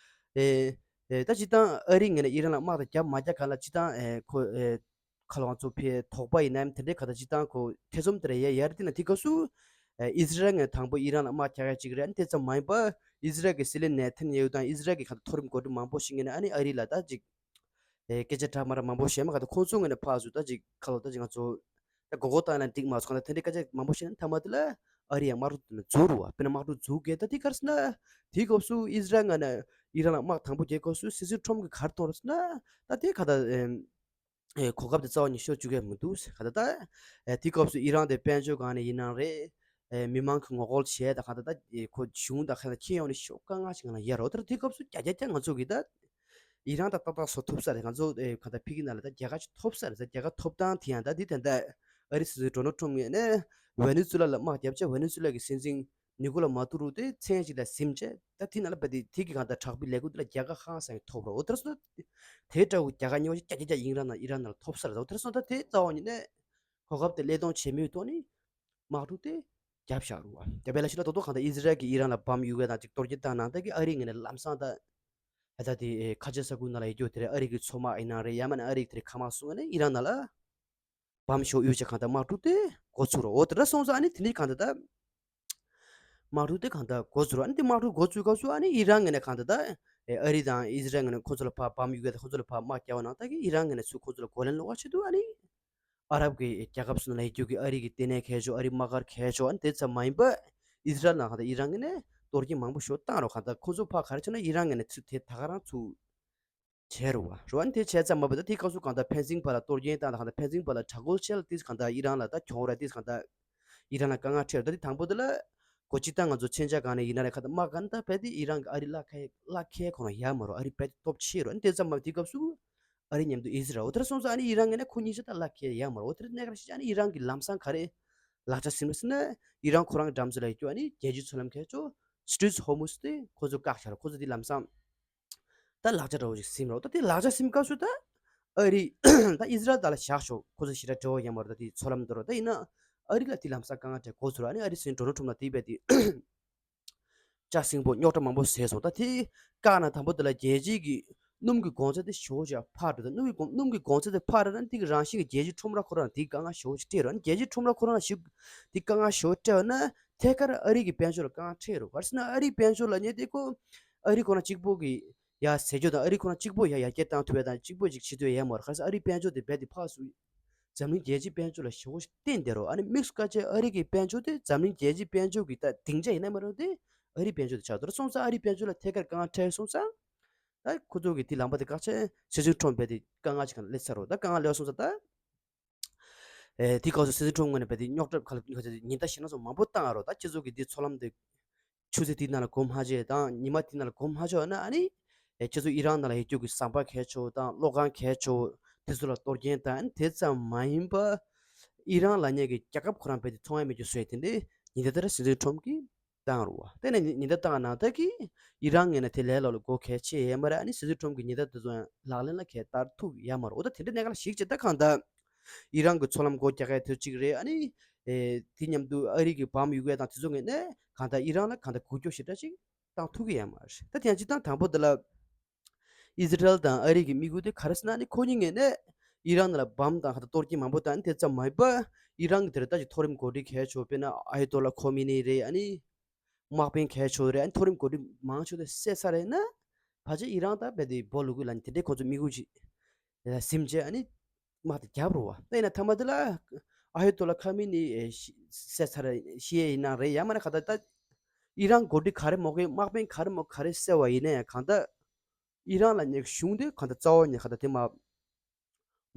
ཨེ་ཨེ་ད་སྤྱིར་བཏང་ཨ་རི་ངོས་ནས་ཨི་རན་ལ་དམག་དེ་བརྒྱབ་མ་བརྒྱབ་ག་ལ་སྤྱིར་བཏང་ཨེ་ཁོ་ཨེ་ཁ་ལོ་ང་ཚོ་ཕའི་དོགས་པ་ཡིན་ནའམ་དེ་འདྲའི་ག་ད་སྤྱིར་བཏང་ཁོ་ཐེ་ཚོམ་དེ་རེ་ཡ་ཡར་དེ་ན་དེ་སྐབས་སུ་ཨེ་ཨི་ཟི་རལ་ངོས་དང་པོ་ཨི་རན་ལ་དམག་རྒྱག་ཡ་གཅིག་རེད། ཨ་ནི་དེ་ཙམ་མ་ཡིན་པ་ཨི་ཟི་རལ་གྱི་སྲིད་བློན་ནེ་ཐན་ཡ་ཧུ་དང་ཨི་ཟི་རལ་གྱི་ག་ད་མཐོ་རིམ་འགོ་ཁྲིད་མང་པོ་ཞིག་ངོས་ནས་ཨ་ནི་ཨ་རི་ལ་ད་ཅིག་ཨེ་སྐད་ཆ་འདྲ་མ་འདྲ་མང་པོ་བཤད་མ་ག་ད་ཁོང་ཚོ་ངོས་ནས་ཕར་ཚུར་ད་ཅིག་ཁ་ལོ་ད་ཅིག་ང་ཚོ་ད་མགོ་སྐོར་བཏང་ཡ་ན་འགྲིག་མ་སོང་ག་ད་དེ་འདྲའི་སྐད་ཆ་མང་པོ་བཤད་ནས་མཐའ་མ་དེ་ལ་ཨ་རི་ཡང་དམག་འཁྲུག་དེ་ལ་འཛུགས་རེད་བ། དཔེར་ན་དམག་འཁྲུག་འཛུགས་གལ་ད་དེ་ག་རེ་ཟེར་ན་དེའི་སྐབས་སུ་ཨི་ཟི་རལ་ངོས་ནས་ཨི་རན་ལ་དམག་དང་པོ་རྒྱག་སྐབས་སུ་སྲིད་ཟུར་ཁྲོམ་གྱིས་ག་རེ་གཏོང་རེད་ཟེར་ན་ད་དེ་ག་ད་ཨེམ། ཨེ་གོ་སྐབས་དེ་རྩ་བ་ནས་ཤོར་བཅུག་གི་མི་འདུག་ག་ད་ལྟ། ཨེ་དེའི་སྐབས་སུ་ཨི་རན་དེ་དཔལ་འབྱོར་སྒང་ནས་ཡིན་ནའང་རེད། ཨེ་མི་མང་གི་ངོ་རྒོལ་བྱས་དང་ག་ད་ལྟ་ཨེ་ཁོ་གཞུང་དང་ཁ་ན་ཁྱེད་ཡོང་ནས་ཤོག་དཀའ་ངལ་ཞིག་ང་ལ་ཡོད་རེད། འོ་ད་དེའི་སྐབས་སུ་རྒྱ་རྒྱ་རྒྱ་ང་ཚོ་གི་ད་ཨི་རན་དང་ཏག་ཏག་བཟོ་ཐུབ་ས་རེད། ང་ཚོ་ཨེ་ག་ད་ཕ་གི་ནང་ལ་ད་རྒྱལ་ཁ་ཅིག་ཐོབ་ས་རེད། ད་རྒྱལ་ཁ་ཐོབ་སྟངས་དེ་ཡང་ད་འདི་ད་ལྟ་ཨ་རི་སྲིད་ཟུར་ཌོ་ནལ་ཊམ་ངོས་ནས་ཝེ་ནེ་ཛུ་ལ་ལ་དམག་བརྒྱབ་བྱས་ཝེ་ནེ་ཛུ་ལ་གི་སྲིད་འཛིན་ནི་ཀོ་ལ་མ་ཏུ་རུ་དེ་མཚན་ཞིག་ལ་ཟིན་བྱས་ད་དེ་ནང་ལ་བ་དེ་དེ་གི་གང་ལྟར་དྲག་པོའི་ལས་འགུལ་དེ་ལ་རྒྱལ་ཁ་ཧང་སང་ཐོབ་རོགས། འོ་དེར་སོང་དེ་འདྲ་བོ་རྒྱལ་ཁ་ཉོ་ཅིག་ཀྱ་ཀྱ་ཀྱ་ཡིན་རང་ན་ཡིན་རང་ན་ལ་ཐོབ་ས་རེད། འོ་དེར་སོང་ད་དེ་རྩ་བ་ཉིད་ནས་གོ་སྐབས་དེ་ལེན་གཏོང་བྱེད་མུས་ཐོག་ནས་དམག་འཁྲུག་དེ་བརྒྱབ་བཞག་རུ་བ། རྒྱ་བལ་ལ་ཤི་ལ་དོ་དོ་གང་ལྟར་ཨི་ཟི་རལ་གྱིས་ཨི་རན་ལ་བམ་གཡུག་ཡ་དང་ཅིག་གཏོར་སྐྱོན་བཏང་ནང་ད་གི་ཨ་རི་ངོས་ནས་ལམ་སང་ད་ད་དེ་ཁ་ཆེ་ས་ཁུལ་ནང་ལ་ཡོད་རྒྱུ་དེ་རེད། ཨ་རི་གི་མཚོ་དམག་ཡིན་ནའང་རེད། ཡང་མིན་ན་ཨ་རི་གི་དེ་རེད་མཁའ་དམག་སོང་ནས་ཨི་རན་ནང་ལ་བམ་ཤོག་གཡུག་བྱས་གང་ལྟར་དམག་འཁྲུག་དེ་འགོ་ཚུགས་རོ། འོ་དེ་འདྲ་སོང་ཙང་ཨ་ནི་དེ་ནས་གང་ལྟར་ད་དམག་འཁྲུག་དེ་གང་ལྟར་འགོ་ཚུགས་རོ། ཨ་ནི་དེ་དམག་འཁྲུག་འགོ་ཚུགས་སྐབས་སུ་ཨ་ནི་ཨི་རན་ངོས་ནས་གང་ལྟར་ད་ཨ་རི་དང་ཨི་ཟི་རལ་ངོས་ནས་ཁོ་ཚོ་ལ་ཕར་བམ་གཡུག་གི་ད་ཁོ་ཚོ་ལ་ཕར་དམག་རྒྱག་པ་ནང་ད་གི་ཨི་རན་ངོས་ནས་ཚུར་ཁོ་ཚོ་ལ་རྒོལ་ལན་སློག་པ་ཆེད་དུ་ཨ་ནི་ཨ་རབ་ཀྱི་རྒྱལ་ཁབ་སུ་ལ་ཡོད་རྒྱུ་གི་ཨ་རི་གི་ལྟེ་གནས་གལ་ཆེ་ཨ་རི་དམག་སྒར་གལ་ཆེ་ཨ་ནི་དེ་ཙམ་མ་ཡིན་པ་ཨི་ཟི་རལ་ནང་གང་ལྟར་ཨི་རན་ངོས་ནས་གཏོར་སྐྱོན་མང་པོ་ཞིག་བཏང་རོ། གང་ལྟར་ཁོ་ཚོ་ཕར་ག་རེ་བྱས་ན་ཨི་རན་ངོས་ནས་ཚུར་དེ་ད་ག་རང་ཚུར་བྱས་རུ་བ་རུ་ཨ་ནི་དེ་བྱས་ཙམ་མ་བྱས་ད་དེའི་སྐབས་སུ་གང་ལྟར་ཕན་ཚུན་བར་ལ་གཏོར་སྐྱོན་བཏང་དང་གང་ལྟར་ཕན་ཚུན་བར་ལ་དྲག་རྒོལ་བྱས་ལ་དེ་གང་ལྟར་ཨི་རན་ལ་ད་གྱོང་ར་དེ་གང་ལྟར་ཨི་རན་ལ་དཀའ་ངལ་འཕྲད་རུ། ད་དེ་དང་པོ་དེ་ལ་གོ་སྤྱིར་བཏང་ང་ཚོ་མཚོན་ཆ་སྒང་ནས་ཡིན་ན་རེད་གང་ལྟར་དམག་སྒང་ད་བལ་དེ་ཨི་རན་གི་ཨ་རི་བླ་ཁ་བླ་ཁའི་ཁོ་ན་ཡ་མ་རུ་ཨ་རི་བལ་དེ་སྟོབས་ཆེ་རུ། ཨ་ནི་དེ་ཙམ་མ་བྱས་དེའི་སྐབས་སུ་ཨ་རི་མཉམ་དུ་ཨི་ཟི་རལ་འོ་དེར་སོང་ཙང་ཨ་ནི་ཨི་རན་ངོས་ནས་ཁོ་གཉིས་ཆ་ད་བླ་ཁའི་ཡ་མ་རུ་འོ་དེར་གནས་ག་རེ་ཞིག་ཨ་ནི་ཨི་རན་གི་ལམ་སང་ག་རེ་ལག་ཆ་ཟིན་པ་ཟེར་ན་ཨི་རན་ཁོ་རང་གི་འགྲམ་ཚོ་ལ་ཡོད་རྒྱུ་ཨ་ནི་རྒྱལ་སྤྱིའི་མཚོ་ལམ་ཁའི་ཕྱོགས་སི་ཊྲེཊ་ཧོར་མུ་ཛི་དེ་ཁོ་ཚོ་བཀག་བཞག་རོགས། ཁོ་ཚོ་དེ་ལམ་སང་ད་ལག་ཆ་འདྲ་བོ་ཞིག་ཟིན་རོགས། ད་དེ་ལག་ཆ་ཟིན་སྐབས་སུ་ད་ཨ་རི་ད་ཨི་ཟི་རལ་ད་ལ་བཞག་ཤོག་ཁོ་ཚོ་ཞེ་དྲག་འབྲེལ་བ་ཡོད་མ་རེད། ད་དེ་མཚོ་ལམ་འདི་རོ་ད་ཡིན་ན་ཨ་རི་ལ་དེ་ལམ་སང་དཀའ་ངལ་འཕྲད་འགོ་ཚུགས་རོགས། ཨ་ནི་ཨ་རི་སྲིད་འཛིན་ཌོ་ནལ་ཊམ་ལ་དེ་བས་དེ་ལྕགས་སྲིན་པོ་རྙོག་དྲ་མང་པོ་བཟོས་སོང་། ད་དེ་བཀག་ན་དང་པོ་དེ་ལ་རྒྱལ་སྤྱིའི་གི་སྣུམ་གྱི་གོང་ཚད་དེ་ཞེ་པོ་ཅིག་འཕར་འགྲོ། ད་སྣུམ་གྱི་གོང་སྣུམ་གྱི་གོང་ཚད་དེ་འཕར་འགྲོ་ན་དེ་གི་རང་བཞིན་གྱི་རྒྱལ་སྤྱིའི་ཁྲོམ་ར་ཁོ་རང་དེ་དཀའ་ངལ་ཞེ་པོ་ཅིག་འཕྲད་རོགས། རྒྱལ་སྤྱིའི་ཁྲོམ་ར་ཁོ་རང་ཞིག་དེ་དཀའ་ངལ་ཞེ་པོ་འཕྲད་པ་ན་ཐད་ཀར་ཨ་རི་གི་དཔལ་འབྱོར་ལ་དཀའ་ངལ་འཕྲད་རོགས། ག་རེ་ཟེར་ན་ཨ་རིའི་དཔལ་འབྱོར་ལ་ཉེ་དེ་ཁོ་ཨ་རི་ཁོ་རང་གཅིག་པོ་གི་ཡ་ཟེར་རྒྱུ་དང་ཨ་རི་ཁོ་རང་གཅིག་པོ་ཡ་ཡར་རྒྱས་བཏང་ཐུབ་ཡ་དང་གཅིག་པོ་ཅིག་བྱེད་ཐུབ་ཡ་ཡ་མ་རེད། ག་རེ་ཟེར་ཨ་རིའི་དཔལ་འབྱོར་དེ་རྦད་དེ་ཕར་ཚུར་འཛམ་གླིང་རྒྱལ་སྤྱིའི་དཔལ་འབྱོར་ལ་ཞེ་པོ་ཅིག་བརྟེན་བསྡད་རོགས། ཨ་ནི་དམིགས་སུ་བཀར་བྱས་ཨ་རི་གི་དཔལ་འབྱོར་དེ་འཛམ་གླིང་རྒྱལ་སྤྱིའི་དཔལ་འབྱོར་གྱི་ད་སྡིངས་ཆ་ཡིན་ན་མ་རེད་དེ་ཨ་རིའི་དཔལ་འབྱོར་དེ་ཆགས་འདུག་སོང་ཙང་ཨ་རིའི་དཔལ་འབྱོར་ལ་ཐད་ཀར་དཀའ་ངལ་འཕྲད་སོང་ཙང་ད་ཁོ་ཚོ་གི་དེ་ལམ་པ་དེ་བཀག་བྱས་སྲིད་ཇུས་ཁྲོམ་རྦད་དེ་དཀའ་ངལ་ཅིག་གང་སླེབས་ཚར་རོགས། ད་དཀའ་ངལ་སླེབས་སོང་ཙང་ད་ཨེ་དེ་སྐབས་སུ་སྲིད་ཇུས་ཁྲོམ་ངོས་ནས་རྦད་དེ་རྙོག་དྲ་ག་ལ་ཉེན་བརྡ་ཞེ་ན་སོང་མང་པོ་བཏང་ཡ་རོགས། ད་ཁྱེད་ཚོ་གི་དེ་མཚོ་ལམ་དེ་ཆུ་ཚོད་དེའི་ནང་ལ་སྒོ་མ་ཕྱེ་དང་ཉི་མ་དེའི་ནང་ལ་སྒོ་མ་ཕྱེ་བ་ན་ཨ་ནི་ཨེ་ཁྱེད་ཚོ་ཨི་རན་ནང་ལ་ཡོད་རྒྱུ་གི་ཟམ་པ་གལ་ཆེ་བོ་དང་གློག་ཁང་གལ་ཆེ་བོ་དེ་ཚོ་ལ་གཏོར་སྐྱོན་དང་། ཨ་ནི་དེ་ཙམ་མ་ཡིན་པ་ ཨི་རན་ལབ་མཁན་གྱི་རྒྱལ་ཁབ་ཁོ་རང་རྦད་དེ་ཚོང་ཡ་མེད་རྒྱུ་བཟོས་དེ་འདྲའི་ཉེན་བརྡ་དེ་འདྲ་སྲིད་འཛིན་ཁྲོམ་གྱིས་བཏང་རུ་བ། དེ་ནས་ཉེན་བརྡ་བཏང་ནང་ད་གི་ཨི་རན་ངོས་ནས་དེ་ལས་ལོག་ལ་སྒོ་གལ་ཆེ་ཡས་མ་རེད། ཨ་ནི་སྲིད་འཛིན་ཁྲོམ་གྱི་ཉེན་བརྡ་དེ་ཚོ་ཡང་ལག་ལེན་ལ་ཁྱེད་བསྟར་ཐུབ་ཡ་མ་རེད། འོ་ད་དེ་འདྲའི་གནས་སྐབས་ལ་གཞིགས་བྱས་ད་གང་ལྟར་ཨི་རན་གྱི་མཚོ་ལམ་སྒོ་རྒྱག་ཡ་དེ་གཅིག་རེད། ཨ་ནི་ཨེ་དེ་མཉམ་དུ་ཨ་རི་གི་བམ་གཡུག་ཡ་དང་དེ་ཚོ་ངོས་ནས་གང་ལྟར་ཨི་རན་ལ་གང་ལྟར་འགུལ་སྐྱོད་ཞེ་དྲག་ཅིག་བཏང་ཐུབ་ཀྱི་ཡོད་མ་རེད། ད་དེ་ཡང་སྤྱིར་བཏང་དང་པོ་དེ་ལ་ཨི་ཟི་རལ་དང་ཨ་རི་གི་དམིགས་ཡུལ་དེ་ག་རེ་ཟེར་ན། ཨ་ནི་ཁོ་གཉིས་ངོས་ནས་ཨི་རན་ལ་བམ་དང་གང་ལྟར་གཏོར་སྐྱོན་མང་པོ་བཏང་། དེ་ཙམ་མ་ཡིན་པ་ཨི་རན་གྱི་དེར་ད་ཅིག་མཐོ་རིམ་འགོ་ཁྲིད་གལ་ཆེ་བོ་དཔེར་ན་ཨ་ཡ་ཏོ་ལ་ཁོ་མི་ནི་རེད། ཨ་ནི་དམག་དཔོན་གལ་ཆེ་བོ་རེད། ཨ་ནི་མཐོ་རིམ་འགོ་ཁྲིད་མང་ཆེ་བ་དེ་བསད་ཚར་རེད་ན། ཕལ་ཆེར་ཨི་རན་ད་རྦད་དེ་སྦོ་ལུག་གི་ལ་ནི་དེ་འདྲའི་ཁོ་ཚོ་དམིགས་ཡུལ་ཅིག་ཟིན་བྱས་ཨ་ནི་དམག་དེ་བརྒྱབ་རུ་བ། ད་ཡིན་ན་མཐའ་མ་དེ་ལ་ཨ་ཡ་ཏོ་ལ་ཁ་མི་ནི་བསད་ཚར་ཤི་ཡས་ཡིན་ན་རེད། ཡང་མིན་ན་གང་ལྟར་ད་ཨི་རན་འགོ་ཁྲིད་ག་རེ་མོ་གི་དམག་དཔོན་ག་རེ་མོ་ག་རེ་བསད་པ་ཡིན་ན་ཡང་གང་ལྟར་ཨི་རན་ལ་ཉེ་གཞུང་དེ་གང་ལྟར་རྩ་བ་ཉེ་གང་ལྟར་དེ་མ་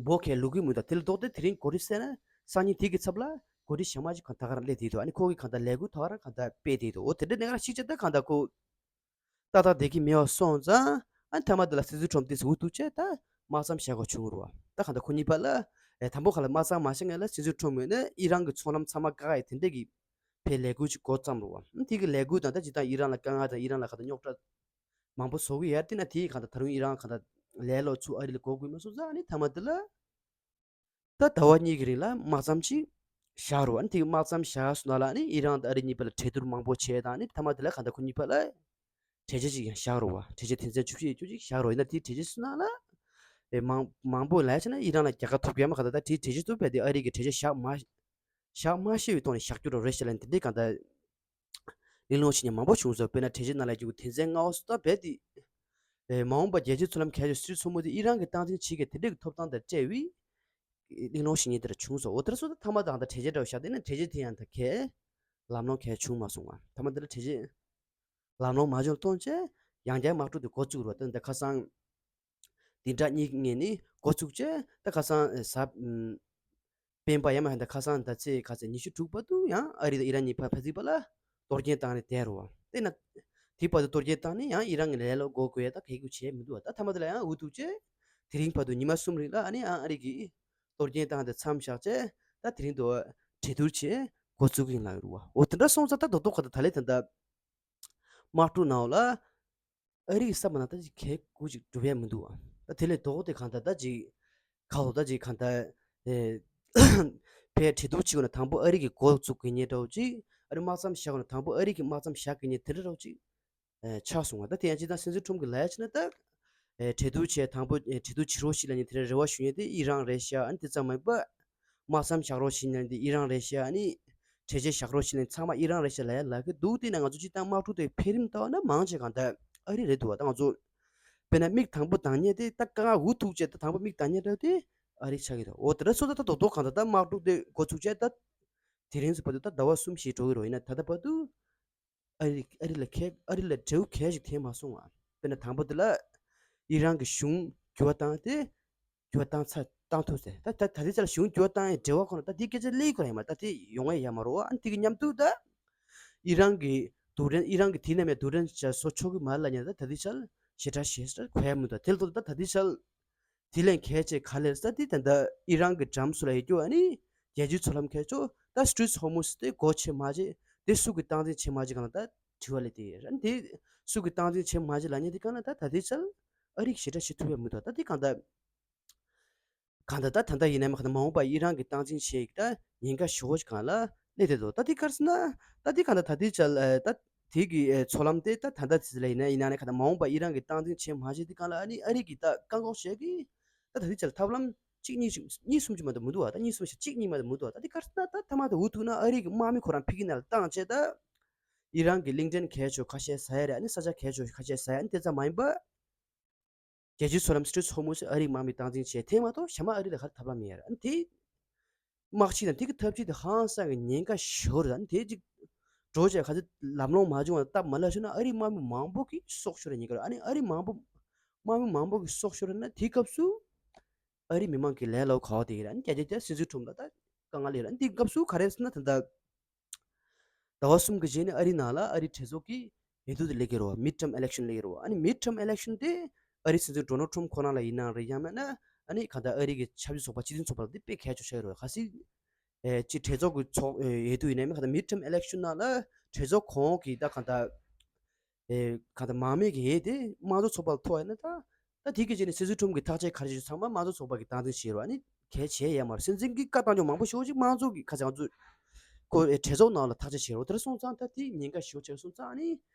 འབོ་མཁན་ལུག་གི་མི་འདུག་དེ་ལ་ལྡོག་སྟེ་དེ་རིང་འགོ་ཁྲིད་བསད་ན་སང་ཉིན་དེ་གི་ཚབ་ལ་འགོ་ཁྲིད་གཞན་མ་ཅིག་གང་ལྟར་ག་རང་སླེབས་བསྡད་འདུག་ཨ་ནི་ཁོ་གི་གང་ལྟར་ལས་འགུལ་ད་ག་རང་གང་ལྟར་སྤེལ་བསྡད་འདུག་འོ་དེ་འདྲའི་གནས་སྐབས་ལ་གཞིགས་བྱས་ད་གང་ལྟར་ཁོ་ཏག་ཏག་བསྡད་ཀྱི་མེད་པ་སོང་ཙང་། ཨ་ནི་མཐའ་མ་དེ་ལ་སྲིད་འཛིན་ཁྲོམ་དེ་ཚོ་འུ་ཐུག་བྱས་ད་དམག་མཚམས་བཞག་དགོས་བྱུང་རུ་བ། ད་གང་ལྟར་ཁོ་གཉིས་བར་ལ་ཨེ་དང་པོ་ག་ལ་དམག་མཚམས་མ་བཞག་སྔོན་ལ་སྲིད་འཛིན་ཁྲོམ་ངོས་ནས་ཨི་རན་གྱི་མཚོ་ལམ་ཚང་མ་བཀག་ཡས་དེ་འདྲས་ཀྱི་ཕའི་ལས་འགུལ་ཅིག་འགོ་བརྩམས་རུ་བ། ཨ་ནི་དེ་གི་ལས་འགུལ་དང་ད་ཅི་ལྟར་ཨི་རན་ལ་དཀའ་ངལ་དང་ཨི་རན་ལ་གང་ལྟར་རྙོག་དྲ་མང་པོ་བཟོ་གི་ཡོད་དེ་ན། དེ་གང་ལྟར་ད་རུང་ཨི་རན་གང་ལྟར་ལས་ལོག་ཚུར་ཨ་རི་ལ་འགོ་དགོས་མ་སོང་ཙང་། ཨ་ནི་མཐའ་མ་དེ་ལ་ད་ཟླ་བ་གཉིས་ཀྱི་རིང་ལ་དམག་མཚམས་ཤིག་བཞག་རུ་བ། ཨ་ནི་དེ་གི་དམག་མཚམས་བཞག་སོང་ན་ལ་ཨ་ནི་ཨི་རན་དང་ཨ་རི་གཉིས་བར་ལ་གྲོས་བསྡུར་མང་པོ་བྱས་དང་། ཨ་ནི་མཐའ་མ་དེ་ལ་གང་ལྟར་ཁོ་གཉིས་བར་ལ་གྲོས་ཆོད་ཅིག་ཡང་བཞག་རུ་བ། གྲོས་ཆོད་དོན་ཚན་བཅུ་བཞི་ཡི་བཅུ་གཅིག་བཞག་རུ་བ། ཡིན་ན་དེ་གྲོས་ཆོད་སོང་ན་ལ་ཨེ་མང་མང་པོ་ལ་བྱས་ན་ཨི་རན་ལ་རྒྱལ་ཁ་ཐོབ་ཡ་མ་གང་ལྟར་ད་དེ་གྲོས་ཆོད་ཚུར་ཕེབས་ཏེ་ཨ་རི་གི་གྲོས་ཆོད་བཞག་མ་བཞག་མ་ཤེས་པའི་ཐོག་ནས་བཞག་རྒྱུ་རུ་རེད་ཟེར་ལབ་ནས་དེ་འདྲའི་གང་ལྟར་གླེང་སློང་བྱེད་མཁན་མང་པོ་བྱུང་སོང་། དཔེར་ན་གྲོས་ཆོད་ནང་ལ་འཇུག་དོན་ཚན་ལྔ་པ་སོགས་ད་རྦད་དེ་ཨེ་མ་འོངས་པ་རྒྱལ་སྤྱིའི་མཚོ་ལམ་གལ་ཆེ་སྤྱི་ཚོགས་མུ་མཐུད་ཨི་རན་གྱི་སྟངས་འཛིན་བྱེད་མཁན་དེ་འདྲའི་གི་ཐོབ་ཐང་དང་འབྲེལ་བའི་གླེང་སློང་བྱེད་མཁན་དེ་འདྲ་བྱུང་སོང་། འོ་དེ་སོགས་ད་མཐའ་མ་དང་ད་གྲོས་ཆོད་འདྲ་བོ་བཞག་དེ་ནས་གྲོས་ཆོད་དེ་ཡང་ད་གས་ལམ་ལྷོང་གས་བྱུང་མ་སོང་བ། མཐའ་མ་དེ་ལ་གྲོས་ཆོད་ལམ་ལྷོང་མ་བྱུང་ལ་ལྟོས་བྱས་ཡང་བསྐྱར་དམག་འཁྲུག་དེ་འགོ་བཙུགས་རུ་བ། ད་ད་ཁ་སང་བདུན་ཕྲག་གཉིས་ཀྱི་ངོས་ནས་འགོ་བཙུགས་བྱས་ད་ཁ་སང་གཟའ་སྤེན་པ་ཡ་མ་ཧན་ད་ཁ་སང་ད་ཚེས་ཁ་ཚེས་ཉི་ཤུ་དྲུག་བར་དུ་ཡང་ཨ་རི་དང་ཨི་རན་གཉིས་ཕར་ཕར་ཚིག་བར་ལ་གཏོར་སྐྱོན་བཏང་ནས་བསྡད་རུ་བ། དེ་ན་དེ་བར་དུ་གཏོར་སྐྱོན་བཏང་ནས་ཡང་ཨི་རན་གྱི་ལས་ལོག་འགོག་དགོས་ཡ་ད་གལ་ཁུ་བྱས་མི་འདུག་བ། ད་མཐའ་མ་དེ་ལ་ཡང་འུ་ཐུག་བྱས་དེ་རིང་བར་དུ་ཉི་མ་གསུམ་རིང་ལ་ཨ་ནི་ཨ་ཨ་རི་གིས་གཏོར་སྐྱོན་བཏང་སྟེ་མཚམས་བཞག་བྱས་ད་དེ་རིང་དུ་གྲོས་བསྡུར་བྱས་འགོ་བཙུགས་ཀྱི་ཡིན་ལབ་ཡོད་རུ་བ། འོ་དེ་འདྲ་སོང་ཙང་ད་རྡོག་རྡོག་ག་ད་ད་ལས་ད་ད་དམག་འཁྲུག་ནང་ལ་ཨ་རི་གི་བསམ་པ་ན་ད་ཅིག་གལ་དགུ་ཅིག་འགྲུབ་ཡ་མི་འདུག་བ། ད་དེ་ལས་ལྡོག་སྟེ་གང་ལྟར་ད་ཅིག་ཁ་ལོ་ད་ཅིག་གང་ལྟར་ཨེ་ཕའི་གྲོས་བསྡུར་བྱེད་དགོས་ན་དང་པོ་ཨ་རི་གི་འགོ་བཙུགས་དགོས་ཉེན་འདྲ་བོ་ཅིག་ཨ་རི་དམག་མཚམས་བཞག་དགོས་ན་དང་པོ་ཨ་རི་གི་དམག་མཚམས་བཞག་དགོས་ཉེན་དེ་འདྲ་འདྲ་བོ་ཅིག་ཨེ་ཆགས་སོང་བ། ད་དེ་ཡང་ཅི་ད་སྲིད་འཛིན་ཁྲོམ་གྱི་ལས་བྱས་ན་ད་ཨེ་གྲོས་བསྡུར་བྱས་དང་པོ་ཨེ་གྲོས་བསྡུར་བྱེད་རོགས་ཞེས་ལབ་ཉེན་དེ་འདྲ་རེ་བ་ཞུ་ཉེན་དེ་ཨི་རན་རེད་ཤག་ཨ་ནི་དེ་ཙམ་མ་ཡིན་པ། དམག་མཚམས་བཞག་རོགས་བྱེད་ནས་འདི་ཨི་རན་རེད་ཤག་ཨ་ནི་གྲོས་ཆོད་བཞག་རོགས་བྱེད་ནས་ཚང་མ་ཨི་རན་རེད་ཤག་ལབ་ཡ་ལབ་གི་འདུག་དེ་ན་ང་ཚོ་སྤྱིར་བཏང་དམག་འཁྲུག་དེ་འཕེལ་རིམ་ལྟ་བ་ན་མང་ཆེ་གང་ལྟར་ཨ་རི་རེད་འདུག་བ། ད་ང་ཚོ་དཔེར་ན་མིག་དང་པོ་གདངས་ཉེན་དེ་ད་དཀའ་ངལ་འུ་ཐུག་བྱས་ད་དང་པོ་མིག་གདངས་ཉེན་འདྲ་དེ་ཨ་རི་ཆགས་ཀྱི་འདུག་འོ་དེ་འདྲ་སོང་ད་ད་རྡོག་རྡོག་གང་ལྟར་ད་དམག་འཁྲུག་དེ་འགོ་ཚུགས་བྱས་ད་དེ་རིང་ཚོ་བར་དུ་ད་ཟླ་བ་གསུམ་བཞི་འགྲོ་གི་རེད། ཡིན་ན་ད་ལྟ་བར་དུ་ཨ་རི་ཨ་རི་ལ་ཁེ་ཨ་རི་ལ་འབྲས་བུ་གལ་ཞིག་ཐེབས་མ་སོང་བ། དཔེར་ན་དང་པོ་དེ་ལ་ཨི་རན་གྱི་གཞུང་འགྱུར་བ་བཏང་སྟེ་འགྱུར་བ་བཏང་ཚར་བཏང་ཐུབ་ཟེར། ད་ད་ད་ལྟའི་ཆར་གཞུང་འགྱུར་བ་བཏང་ཡའི་འབྲེལ་བ་ཁོ་ན་ད་དེ་སྐད་ཆ་སླེབས་ཀྱི་ཡོད་མ་རེད། ད་དེ་ཡོང་ཡ་ཡ་མ་རེད། ཨ་ནི་དེ་གི་མཉམ་དུ་ད་ཨི་རན་གྱི་རྡུལ་ཕྲན་ཨི་རན་གྱི་དེ་ནམ་ཡང་རྡུལ་ཕྲན་ཅིག་བཟོ་ཆོག་གི་མ་རེད་ལབ་ཉེན་ད་ད་ལྟའི་ཆར་ཞེ་དྲག་ཞེ་དྲག་གོ་ཡ་མི་འདུག་དེ་ལ་ལྟོས་ད་ད་ལྟའི་ཆར་དེ་ལས་གལ་ཆེ་ག་ལེར་ས་དེ་ད་ལྟ་ཨི་རན་གྱི་འགྲམ་སུ་ལ་ཡོད་རྒྱུ་ཨ་ནི་རྒྱལ་སྤྱིའི་མཚོ་ལམ་ཁ་ཕྱོགས་ད་སི་ཊྲེཊ་ཧོར་མུ་ཛི་དེ་སྒོ་ཕྱེ་མ་བྱེད་དེ་སུ་གི་སྟངས་འཛིན་བྱེད་མ་བྱེད་གང་ལ་ད་དྲི་བ་སླེབས་དེ་ཡོད་རེད། དེ་སུ་གི་སྟངས་འཛིན་བྱེད་མ་བྱེད་ལབ་ཉེན་དེ་གང་ལ་ད་ད་ལྟའི་ཆར་ཨ་རི་གིས་ཞེ་དྲག་བྱེད་ཐུབ་ཡ་མི་འདུག་ད་དེ་གང་ལྟར་གང་ལྟར་ད་ད་ལྟ་ཡིན་ན་མ་གང་ལྟར་མ་འོངས་པ་ཨི་རན་གྱི་སྟངས་འཛིན་བྱེད་ཀྱི་ད་ཉེན་ཁ་ཞེ་པོ་ཅིག་གང་ལ་སླེབས་བསྡད་འདུག་ད་དེ་ག་རེ་ཟེར་ན་ད་དེ་གང་ལྟར་ད་ལྟའི་ཆར་ད་དེ་གི་མཚོ་ལམ་དེ་ད་ད་ལྟ་ཚེ་ལ་ཡིན་ན་ཡིན་ན་ནས་གང་ལྟར་མ་འོངས་པ་ཨི་རན་གྱི་སྟངས་འཛིན་བྱེད་མ་བྱེད་དེ་གང་ལ་ཨ་ནི་ཨ་རི་གིས་ད་བཀག་འགོག་བྱེད་ཀྱི་ད་ད་ལྟའི་ཆར་ཐབས་ལམ་གཅིག་གཉིས་གཉིས་གསུམ་ཅིག་མ་གཏོགས་མི་འདུག་ད་གཉིས་གསུམ་ཞིག་གཅིག་གཉིས་མ་གཏོགས་མི་འདུག་ད་དེ་ག་རེ་ཟེར་ན་ད་ཐ་མ་ད་འུ་ཐུག་ན་ཨ་རི་གི་དམག་མི་ཁོ་རང་ཕ་གི་ནང་ལ་བཏང་བྱས་ད་ཨི་རན་གྱི་གླིང་ཕྲན་གལ་ཆེ་ཁ་ཤས་ཟ་ཡ་རེད། ཨ་ནི་ས་ཆ་གལ་ཆེ་ཁ་ཤས་ཟ་ཡ། ཨ་ནི་དེ་ཙམ་མ་ཡིན་པ། རྒྱལ་སྤྱིའི་མཚོ་ལམ་སི་ཊྲེཊ་ཧོར་མུ་ཛི་ཨ་རིའི་དམག་མིས་སྟངས་འཛིན་བྱས་དེ་མ་གཏོགས་གཞན་མ་ཨ་རི་ལ་ག་རེ་ཐབས་ལམ་མེད་ཡ་རེད། ཨ་ནི་དེ་དམག་སྤྱི་དང་དེ་གི་འཐབ་ཇུས་དེ་ཧང་སང་གི་ཉེན་ཁ་ཞེ་པོ་རེད། ཨ་ནི་དེ་ཅིག་འགྲོ་བྱས་ག་ཚོད་ལམ་ལྷོང་མ་བྱུང་བ་སྟབས་མ་ལེགས་བྱུང་ན་ཨ་རིའི་དམག་མི་མང་པོ་གི་སྲོག་ཤོར་ཡ་ཉེན་ཁ་རེད། ཨ་ནི་ཨ་རིའི་མང་པོ་དམག་མི་མང་པོ་གི་སྲོག་ཤོར་ན་དེའི་སྐབས་སུ་ཨ་རིའི་མི་མང་གི་ལས་སླ་པོ་ག་པར་བསྡད་ཀྱི་རེད། ཨ་ནི་རྒྱ་ཆེ་དེ་སྲིད་འཛིན་ཁྲོམ་ལ་ད་དཀའ་ངལ་ཡོད་རེད། ཨ་ནི་དེའི་སྐབས་སུ་ག་རེ་ཟེར་ན་ད་ལྟ། ཟླ་བ་གསུམ་གྱི་རྗེས་ནས་ཨ་རིའི་ནང་ལ་ཨ་རིའི་གྲོས་ཚོགས་ཀྱི་འོས་བསྡུ་དེ་སླེབས་ཀྱི་རེད་བ། མིཌ་ཊརམ་ཨི་ལེག་ཤན་སླེབས་ཀྱི་རེད་བ། ཨ་ནི་མིཌ་ཊརམ་ཨི་ལེག་ཤན་དེ་ཨ་རིའི་སྲིད་འཛིན་ཌོ་ནལ་ཊམ་ཁོ་རང་ལ་ཡིན་ན་རེད། ཡང་མིན་ན་ཨ་ནི་གང་ལྟར་ཨ་རིའི་གི་ཆབ་སྲིད་ཚོགས་པ་སྤྱི་མཐུན་ཚོགས་པ་ལ་དེ་དཔེ་གལ་ཆེ་ཤོས་རེད་བ། གལ་སྲིད་ ཨེ་ཅིག་གྲོས་ཚོགས་ཀྱི་ཚོགས་ཨེ་འོས་བསྡུ་ཡིན་ནའི་མིན། གང་ལྟར་མིཌ་ཊརམ་ཨི་ལེག་ཤན་ནང་ལ་གྲོས་ཚོགས་གོང་གི་ད་གང་ལྟར་ཨེ་གང་ལྟར་མང་མོས་ཀྱི་འོས་དེ་དམངས་གཙོ་ཚོགས་པ་ལ་ཐོབ་ཡིན་ན། ད་ད་དེ་གི་རྗེས་ནས་སྲིད་ཟུར་ཁྲིམས་ཀྱི་ཐག་གཅོད་ག་རེ་བྱེད་ཚང་མ་དམངས་གཙོ་ཚོགས་པ་གིས་སྟངས་འཛིན་བྱེད་རོགས། ཨ་ནི་གལ་ཆེ་ཡས་མ་རེད། སྲིད་འཛིན་གྱིས་བཀའ་བཏང་ཆོག་མང་པོ་ཞེ་པོ་ཅིག་དམངས་གཙོ་གི་ཁ་ཚང་ཚོ་ཁོ་ཨེ་གྲོས་ཚོགས་ནང་ལ་ཐག་གཅོད་བྱེད་རོགས། དེ་འདྲ་སོང་ཙང་ད་དེ་ཉེན་ཁ་ཞེ་པོ་ཆེ་སོང་ཙང་། ཨ་ནི་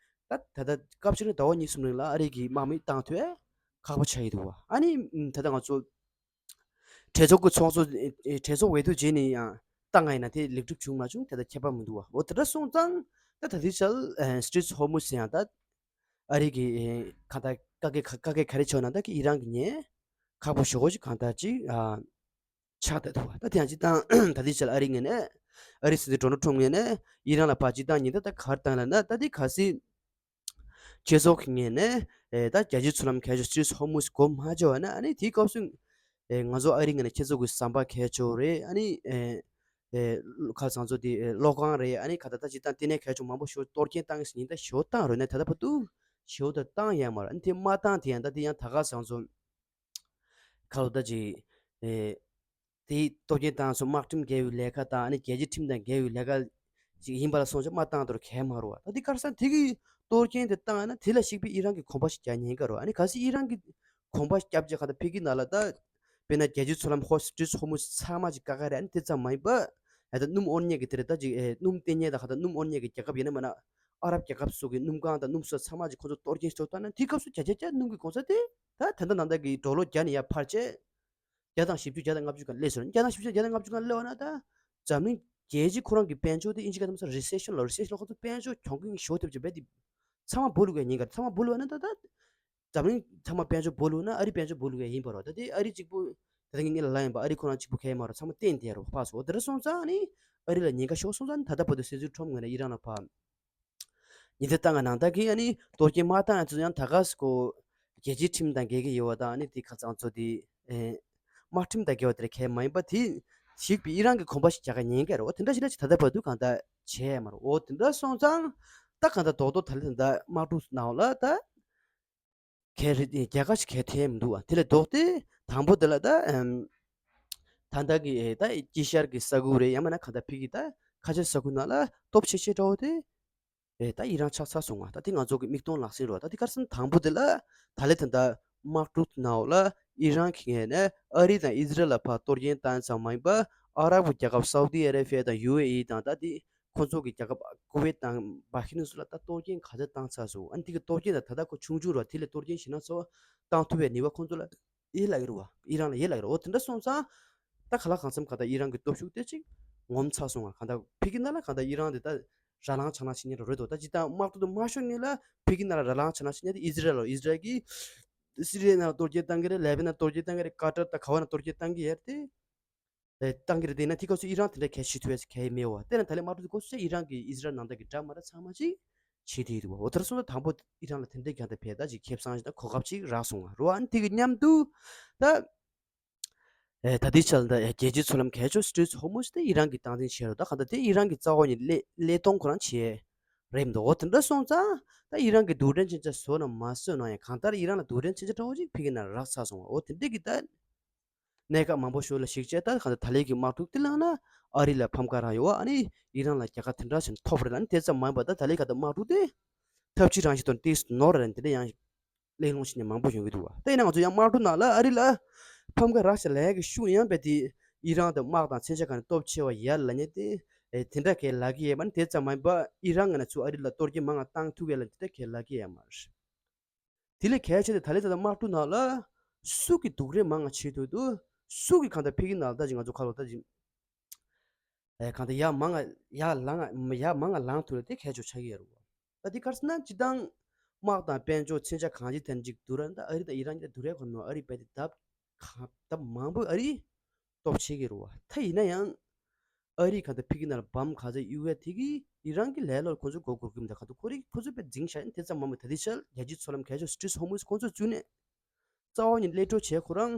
ད་ད་ལྟ་སྐབས་ཤིག་ནས་ཟླ་བ་གཉིས་གསུམ་རིང་ལ་ཨ་རི་གི་དམག་མི་བཏང་ཐུབ་ཁག་པོ་ཆགས་ཀྱི་འདུག་བ། ཨ་ནི་ད་ལྟ་ང་ཚོ་གྲོས་ཚོགས་ཀྱི་ཚོགས་གཙོ་ཨེ་གྲོས་ཚོགས་འོས་བསྡུ་རྗེས་ནས་ཡང་བཏང་ཡིན་ན་དེ་ལེགས་གྲུབ་བྱུང་མ་བྱུང་དེ་ད་ཁྱད་པར་མི་འདུག་བ། འོ་དེ་འདྲ་སོང་ཙང་ད་ད་ལྟའི་ཆར་ཨེ་སི་ཊེཊ་ཧོར་མུཛ་ཡང་ད་ཨ་རི་གི་ཨེ་གང་ལྟར་བཀག་སྐད་བཀག་སྐད་ག་རེ་བྱས་ན་ད་གི་ཨི་རན་གྱི་ཉེན་ཁག་པོ་ཞེ་པོ་ཅིག་གང་ལྟར་ཅིག་ཨ་ཆགས་བསྡད་འདུག་བ། ད་དེ་ཡང་སྤྱིར་བཏང་ད་ལྟའི་ཆར་ཨ་རི་ངོས་ནས་ཨ་རི་སྲིད་འཛིན་ཌོ་ནལ་ཊམ་ངོས་ནས་ཨི་རན་ལ་ཕར་སྤྱིར་བཏང་ཉེན་བརྡ་ད་ག་རེ་བཏང་ལབ་ན། ད་དེ་གལ་སྲིད་ཁྱེད་ཚོ་གི་ངོས་ནས་ཨེ་ད་རྒྱལ་སྤྱིའི་མཚོ་ལམ་གས་ཆོག་སི་ཊྲེཊ་ཧོར་མུཛ་སྒོ་མ་འབྱེད་པ་ན། ཨ་ནི་དེའི་སྐབས་སུ་ཨེ་ང་ཚོ་ཨ་རི་ངོས་ནས་ཁྱེད་ཚོ་གི་ཟམ་པ་གས་ཆོག་རེད། ཨ་ནི་ཨེ་ཨེ་ཁ་སང་ཚོ་དེ་ཨེ་གློག་ཁང་རེད། ཨ་ནི་ག་ད་ད་སྤྱིར་བཏང་ལྟེ་གནས་གས་ཆོག་མང་པོ་ཞེ་པོ་གཏོར་སྐྱོན་བཏང་གི་ཟེར་ཉེན་བརྡ་ཞེ་པོ་བཏང་རེད་ན། ད་ལྟ་བར་དུ་ཞེ་པོ་ད་བཏང་ཡོད་མ་རེད། ཨ་ནི་དེ་མ་བཏང་དེ་ཡང་ད་དེ་ཡང་ད་ག་སང་ཚོ་ཁ་ལོ་ད་ཅིག་ཨེ་དེ་གཏོར་སྐྱོན་བཏང་སོང་། དམག་ཁྲིམས་འགལ་བའི་ལས་ཀ་དང་། ཨ་ནི་རྒྱལ་སྤྱིའི་ཁྲིམས་དང་འགལ་བའི་ལས་ཀ་ཅིག་ཡིན་པ་ལ་སོང་ཙང་མ་བཏང་དོར་གས་མ་རུང་བ། ད་དེ་ག་རེ་ཟེར་ན་དེ་གི་གཏོར་སྐྱོན་དེ་བཏང་ཡོད་ན་དེ་ལ་གཞིགས་པའི་ཨི་རན་གྱི་གོམ་པ་ཞིག་རྒྱག་ཉེན་ཁ་རུང་། ཨ་ནི་གལ་སྲིད་ཨི་རན་གྱི་གོམ་པ་ཞིག་བརྒྱབ་རྗེས་ག་ད་ཕ་གི་ནང་ལ་ད་དཔེར་ན་རྒྱལ་སྤྱིའི་མཚོ་ལམ་ཧོར་སི་ཊྲེཊ་ཧོར་མུཛ་ཚང་མ་ཅིག་བཀག་ག་རེད། ཨ་ནི་དེ་ཙམ་མ་ཡིན་པ་ཨ་ད་སྣུམ་དབོར་མཁན་གྱི་དེ་རེད། ད་ཅིག་ཨེ་སྣུམ་བཏོན་མཁན་དང་ག་ད་སྣུམ་དབོར་མཁན་གྱི་རྒྱལ་ཁབ་ཡིན་ན་མིན་ན་ཨ་རབ་རྒྱལ་ཁབ་སོགས་ཀྱི་སྣུམ་ཁང་དང་སྣུམ་སོགས་ཚང་མ་ཅིག་ཁོང་ཚོ་གཏོར་སྐྱོན་ཞིག་བཏང་ན། དེ་སྐབས་སུ་བརྒྱ་ཆ་བརྒྱ་སྣུམ་གྱི་གོང་ཚད་དེ་ད་ད་ལྟ་ནང་ལྟ་གི་ཌོ་ལར་བརྒྱ་ནས་ཡར་འཕར་བྱས་བརྒྱ་དང་བཞི་བཅུ་བརྒྱ་དང་ལྔ་བཅུ་སྒང་སླེབས་སོང་། བརྒྱ་དང་བཞི་བཅུ་བརྒྱ་དང་ལྔ་བཅུ་སྒང་སླེབས་པ་ན་ད་འཛམ་གླིང་རྒྱལ་སྤྱི་ཁོ་རང་གི་དཔལ་འབྱོར་དེ་ཨིན་ཇི་སྐད་ཐོག་ནས་རི་སེ་ཤན་ལབ། རི་སེ་ཤན་ལབ། ཁོ་ཚོ་དཔལ་འབྱོར་གྱོང་གུན་ཞེ་པོ་ཐེབས་བྱས་རྦད་དེ་ཚང་མ་སྦོ་ལུག་ཡ་ཉེན་ཁ། ཚང་མ་སྦོ་ལུག་ཡ་ན་ད་ད་འཛམ་གླིང་ཚང་མ་དཔལ་འབྱོར་སྦོ་ལུག་ན་ཨ་རི་དཔལ་འབྱོར་སྦོ་ལུག་ཡ་ཡིན་པ་རེད་བ། ད་དེ་ཨ་རི་གཅིག་པུ་ད་ལྟ་ངས་ལབ་ཡིན་པ། ཨ་རི་ཁོ་རང་གཅིག་པུ་གས་མ་རེད། ཚང་མ་བརྟེན་བསྡད་རེད་བ། ཕར་ཚུར། འོ་དེ་འདྲ་སོང་ཙང་ནི་ཨ་རི་ལ་ཉེན་ཁ་ཤོར་སོང་ཙང་ནི་ད་ལྟ་བར་དུ་སྲིད་ཟུར་ཁྲོམ་ངོས་ནས་ཨི་རན་ལ་ཕར་ཉེན་བརྡ་བཏང་ག་ནང་ལྟར་གྱི་ཨ་ནི་གཏོར་སྐྱོན་མ་བཏང་ཡ་ཚོ་ཡང་ད་ག་སེ་ཁོ་རྒྱལ་སྤྱིའི་ཁྲིམས་དང་འགལ་གྱི་ཡོད་པ་དང་། ཨ་ནི་དེ་ཁ་ཚང་ཚོ་དེ་ཨེ་དམག་ཁྲིམས་དང་འགལ་བ་དེ་ར་གས་མ་ཡིན་པ་དེ་ཞིག་པའི་ཨི་རན་གྱི་གོམ་པ་ཞིག་རྒྱག་ག་ཉེན་ཁ་རེད། འོ་དེ་འདྲ་ཞིག་ན་ཅིག་ད་ལྟ་བར་དུ་གང་ལྟར་བྱས་ཡ་མ་རེད། འོ་དེ་འདྲ་སོང་ཙང་ད་གང་ལྟར་རྡོག་རྡོག་ད་ལས་ད་ལྟ་དམག་འཁྲུག་ནང་ལ་ད་གས་རེད། རྒྱལ་ཁ་ཞིག་གས་ཐེབས་མི་འདུག་བ། དེ་ལས་ལྡོག་སྟེ་དང་པོ་དེ་ལ་ད་ཨམ་ད་ལྟ་གི་ཨེ་ད་དཀྱིལ་ཤར་གྱི་ས་ཁུལ་རེད། ཡང་མིན་ན་གང་ལྟར་ཕ་གི་ད་ཁ་ཆེ་ས་ཁུལ་ནང་ལ་སྟོབས་ཆེ་ཤོས་འདྲ་བོ་དེ་ཨེ་ད་ཨི་རན་ཆགས་ཚར་སོང་བ། ད་དེ་ང་ཚོ་གི་མིག་མཐོང་ལག་ཟིན་རེད་བ། ད་དེ་ག་རེ་ཟེར་ན་དང་པོ་དེ་ལ་ད་ལས་ད་ལྟ་དམག་འཁྲུག་ནང་ལ་ཨི་རན་གྱི་ངོས་ནས་ཨ་རི་དང་ཨི་ཟི་རལ་ལ་ཕར་གཏོར་སྐྱོན་བཏང་ཙམ་མ་ཡིན་པ་ཨ་རབ་རྒྱལ་ཁབ་སའུ་ཏི་ཨ་རེ་བྷི་ཡ་དང་ཡུ་ཨེ་ཨི་དང་ད་དེ་ཁོ་ཚོ་གི་རྒྱལ་ཁབ་ཀུ་ཝེད་དང་བྷ་ཧི་རེན་སོགས་ལ་ད་གཏོར་སྐྱོན་ག་ཚད་བཏང་ཚར་སོང་། ཨ་ནི་དེ་གི་གཏོར་སྐྱོན་དང་ད་ལྟ་ཁོ་ཆུང་ཆུང་རེད་བ། དེ་ལས་གཏོར་སྐྱོན་ཞེ་ན་ཚོ་བཏང་ཐུབ་པའི་ནུས་པ་ཁོ་ཚོ་ལ་ཡོད་ལབ་ཀྱི་རེད་བ། ཨི་རན་ལ་ཡོད་ལབ་ཀྱི་རེད། འོ་དེ་འདྲ་སོང་ཙང་ད་ག་ལ་གང་འཚམ་ག་ད་ཨི་རན་གྱི་སྟོབས་ཤུགས་དེ་ཅིག་ངོམ་ཚར་སོང་བ། ག་ད་ཕ་གི་ནང་ལ་ག་ད་ཨི་རན་དེ་ད་ར་ལངས་ཆ་ལངས་བྱེད་མཁན་རེད་དོ། ད་ཅི་ད་དམག་འཁྲུག་དེ་མ་ཤོར་སྔོན་ལ་ཕ་གི་ནང་ལ་ར་ལངས་ཆ་ལངས་བྱེད་མཁན་དེ་ཨི་ཟི་རལ་ལོ། ཨི་ཟི་རལ་གྱིས་སི་རི་ཡའི་ནང་ལ་གཏོར་སྐྱོན་བཏང་གི་རེད། ལེ་བྷ་ནན་གཏོར་སྐྱོན་བཏང་གི་རེད། ཀ་ཏར་དང་ག་བ་ནང་གཏོར་སྐྱོན་བཏང་གི་ཡོད་རེད་དེ། ཨེ་བཏང་གི་རེད་དེ་ཡིན་ན་དེ་སྐབས་སུ་ཨི་རན་དེ་འདྲ་གས་བྱེད་ཐུབ་ཡས་གས་མེད་བ། དེ་ན་ད་ལས་དམག་འཁྲུག་དེ་སྐབས་སུ་ཨི་རན་གྱིས་ཨི་ཟི་རལ་ནང་ལྟ་གི་འདྲ་མ་འདྲ་ཚང་མ་ཅིག་བྱེད་དེ་ཡོད་འདུག་བ། འོ་དེར་སོང་ཙང་དང་པོ་ཨི་རན་ལ་དེ་འདྲའི་གང་ལྟར་བས་ད་ཅིག་ཁེ་བཟང་ཞིག་དང་གོ་སྐབས་ཅིག་རག་སོང་བ་རེད་བ། ཨ་ནི་དེ་གི་མཉམ་དུ་ད་ཨེ་ད་ལྟའི་ཆར་ད་ཨེ་རྒྱལ་སྤྱིའི་མཚོ་ལམ་གས་ཆོག་སི་ཊྲེཊ་ཧོར་མུཛ་དེ་ཨི་རན་གྱིས་སྟངས་འཛིན་བྱས་རེད། ད་གང་ལྟར་དེ་ཨི་རན་གྱི་རྩ་བ་ཉིད་ལས་ལས་གཏོང་ཁོ་རང་བྱས་རེད་མི་འདུག་འོ་དེ་འདྲ་སོང་ཙང་ད་ཨི་རན་གྱི་རྡུལ་ཕྲན་མཚོན་ཆ་བཟོ་ན་མ་བཟོ་ན་ཡང་གང་ལྟར་ཨི་རན་ལ་རྡུལ་ཕྲན་མཚོན་ཆ་འདྲ་བོ་ཅིག་ཕ་གི་ནང་རག་ཚར་སོང་བ། འོ་དེ་འདྲ་གི་ད་གནད་འགག་མང་པོ་ཞིག་ལ་གཞིགས་བྱས་ད་གང་ལྟར་ད་ལས་ཀྱི་དམག་འཁྲུག་དེ་བསླངས་ན་ཨ་རི་ལ་ཕམ་ཁ་རག་ཡོད་བ། ཨ་ནི་ཨི་རན་ལ་རྒྱལ་ཁ་དེ་འདྲ་ཞིག་ཐོབ་རེད་ལ། ཨ་ནི་དེ་ཙམ་མ་ཡིན་པ་ད་ད་ལས་གང་ལྟར་དམག་འཁྲུག་དེ་ཐབས་ཇུས་རང་བཞིན་དང་ཏོག་ཙམ་ནོར་རེད་དེ་འདྲ་ཡང་གླེང་སློང་བྱེད་མཁན་མང་པོ་ཡོང་གི་འདུག་བ། ད་ཡིན་ན་ང་ཚོ་ཡང་དམག་འཁྲུག་ནང་ལ་ཨ་རི་ལ་ཕམ་ཁ་རག་བྱས་ལས་ཀྱི་ཤུགས་ཡངས་པའི་དེ་ཨི་རན་དང་དམག་དང་མཚོན་ཆ་གང་ནས་སྟོབས་ཆེ་བ་ཡར་ལ་ཉེ་དེ་ཨེ་དེ་འདྲ་གས་ལབ་ཀྱི་ཡོད་མ་རེད། དེ་ཙམ་མ་ཡིན་པ་ཨི་རན་ངོས་ནས་ཚུར་ཨ་རི་ལ་གཏོར་སྐྱོན་མང་ང་བཏང་ཐུབ་ཡས་ལ་དེ་འདྲ་གས་ལབ་ཀྱི་ཡོད་མ་རེད། དེ་ལས་གལ་ཆེ་དེ་ད་ལས་ད་ལྟ་དམག་འཁྲུག་ནང་ལ་སུ་གི་སྡུག་རུས་མང་ང་བྱེད་ཐུབ་འདུག་སུ་གི་གང་ལྟར་ཕ་གི་ནང་ལ་ད་ཅིག་ང་ཚོ་ཁ་ལོ་ད་ཅིག་ཨེ་གང་ལྟར་ཡར་མང་ང་ཡར་ལངས་ཡར་མང་ང་ལངས་ཐུབ་རེད། དེ་གལ་ཆེ་ཆགས་ཀྱི་ཡོད་རེད་བ། ད་དེ་ག་རེ་ཟེར་ན་སྤྱིར་བཏང་དམག་དང་དཔལ་འབྱོར་མཚོན་ཆ་གང་ཅི་ཐན་ཅིག་བསྡུར་ན་ད་ཨ་རི་དང་ཨི་རན་གྱི་ད་བསྡུར་ཡས་ཁོ་མེད་པ། ཨ་རི་རྦད་དེ་ལྡབ་གང་ལྡབ་མང་པོ་ཨ་རི་སྟོབས་ཆེ་གི་རེད་བ། ད་ཡིན་ན་ཡང་ཨ་རི་གང་ལྟར་ཕ་གི་ནང་ལ་བམ་ག་ཚད་གཡུག་ཡས་དེ་གིས་ཨི་རན་གྱི་ལས་སླ་པོ་ཁོ་ཚོ་མགོ་སྒུར་གི་མི་འདུག་གང་ལྟར་ཁོ་རང་ཁོ་ཚོ་དཔེ་འཛིང་བཞག་ཡིན། དེ་ཙམ་མ་མོ་ད་ལྟའི་ཆར་རྒྱལ་སྤྱིའི་མཚོ་ལམ་གས་ཆོག་སི་ཊྲེཊ་ཧོར་མུཛ་ཁོ་ཚོ་བཙུགས་ནས་རྩ་བ་ཉིད་གློད་གྲོལ་བྱས་ཁོ་རང་